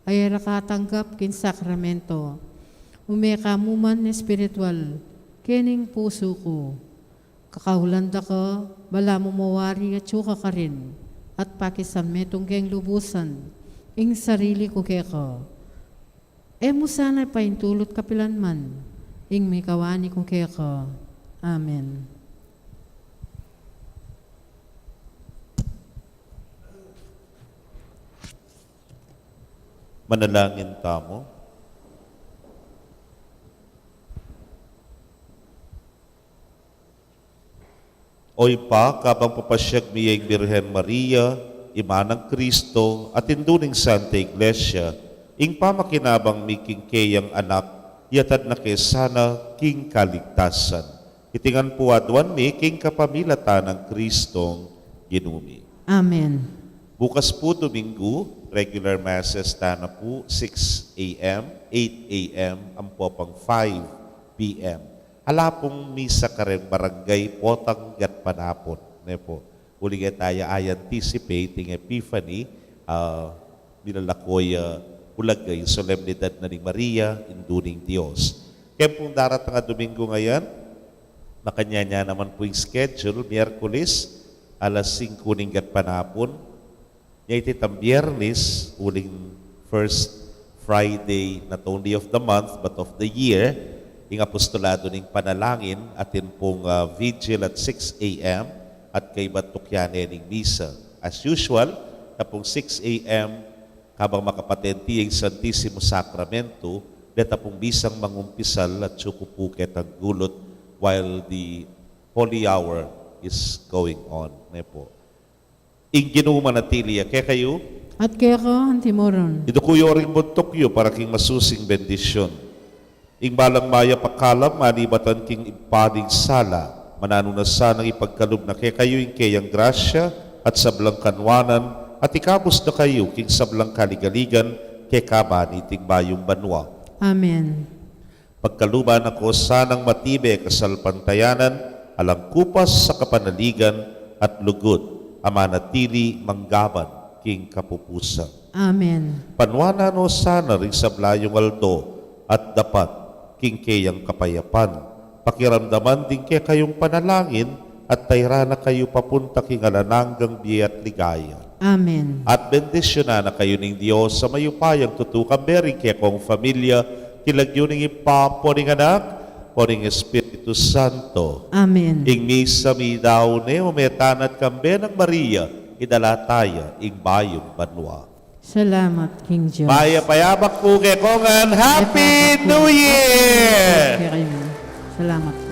ay e ra ka tanggap king sakramento, ume ka mu man espiritual kening pusu ku. Kakaulan da ka, balamu mawari atyu ka karin, at pakisan metung keng lubusan ing sarili ku keka. E mu sana paintulut kapilan man ing mikawani ku keka. Amen. Manalangin tamu. O Ibpa, kabang papasyag mi ya ing Birhen Maria, Ima nang Kristo, at Indu ning Santa Iglesia, ing pamakinabang mi king keyang Anak, yatad na ke sana king kaligtasan. Iti ngan pu aduan mi king kapamilatan nang Kristong Ginu mi. Amen. Bukas pu Domingo, regular masses tana pu, six a.m., eight a.m., ampo pang five p.m. Ala pung misa kareng barangay potang gatpanapun, ne pu. Uling e taya anticipate ing Epiphany, ah, milalako ya, ah, ulaga ing solemnidad na ning Maria, Indu ning Dios. Keng pung daratang a Domingo ngeni, makanyan ya naman pu ing schedule, Miyerkules, alas singku ning gatpanapun, nya iti tang Biyernes, uling first Friday, not only of the month, but of the year, ing apostolado ning panalangin, atin pung, ah, vigil at six a.m., at kaybat tukyan ne ning misa. As usual, kapung six a.m., kabang makapatenti ing Santisimo Sakramento, deta pung misang mangumpisal atyu ku pu ketang gulut while the Holy Hour is going on, ne pu. Ing Ginu manatili ya kekayu. At keka antimurin. Iduku yu ring buntuk yu para king masusing bendisyun. Ing balang mayap a kalam, manibatan king ibpa ning sala, mananu na sanang ipagkalub na kekayu ing keyang grasya at sablang kanwanan, at ikabus na kayu king sablang kaligaligan, keka ban iting bayung banua. Amen. Pagkaluban na ko sanang matibe kasalpantayanan, alang kupas a kapanaligan at lugud a manatili manggaban king kapupusan. Amen. Panuanan no sana ring sabla yung aldo at dapat king keyang kapayapan. Pakiramdaman ding kekayung panalangin at tayran na kayu papunta king alang anggang bie at ligaya. Amen. At bendisyunan na kayu ning Dios a mayupayang tutu, kambe ring kekong familia, king lagyu ning Ibpa, ampo ning Anak, ampo ning Espiritu Santo. Amen. Ing misa meyari ne, ume tana at kambe nang Maria, idala taya ing bayung banua. Salamat king Dios. Mayap a yabak pu kekongan. Happy New Year! Salamat.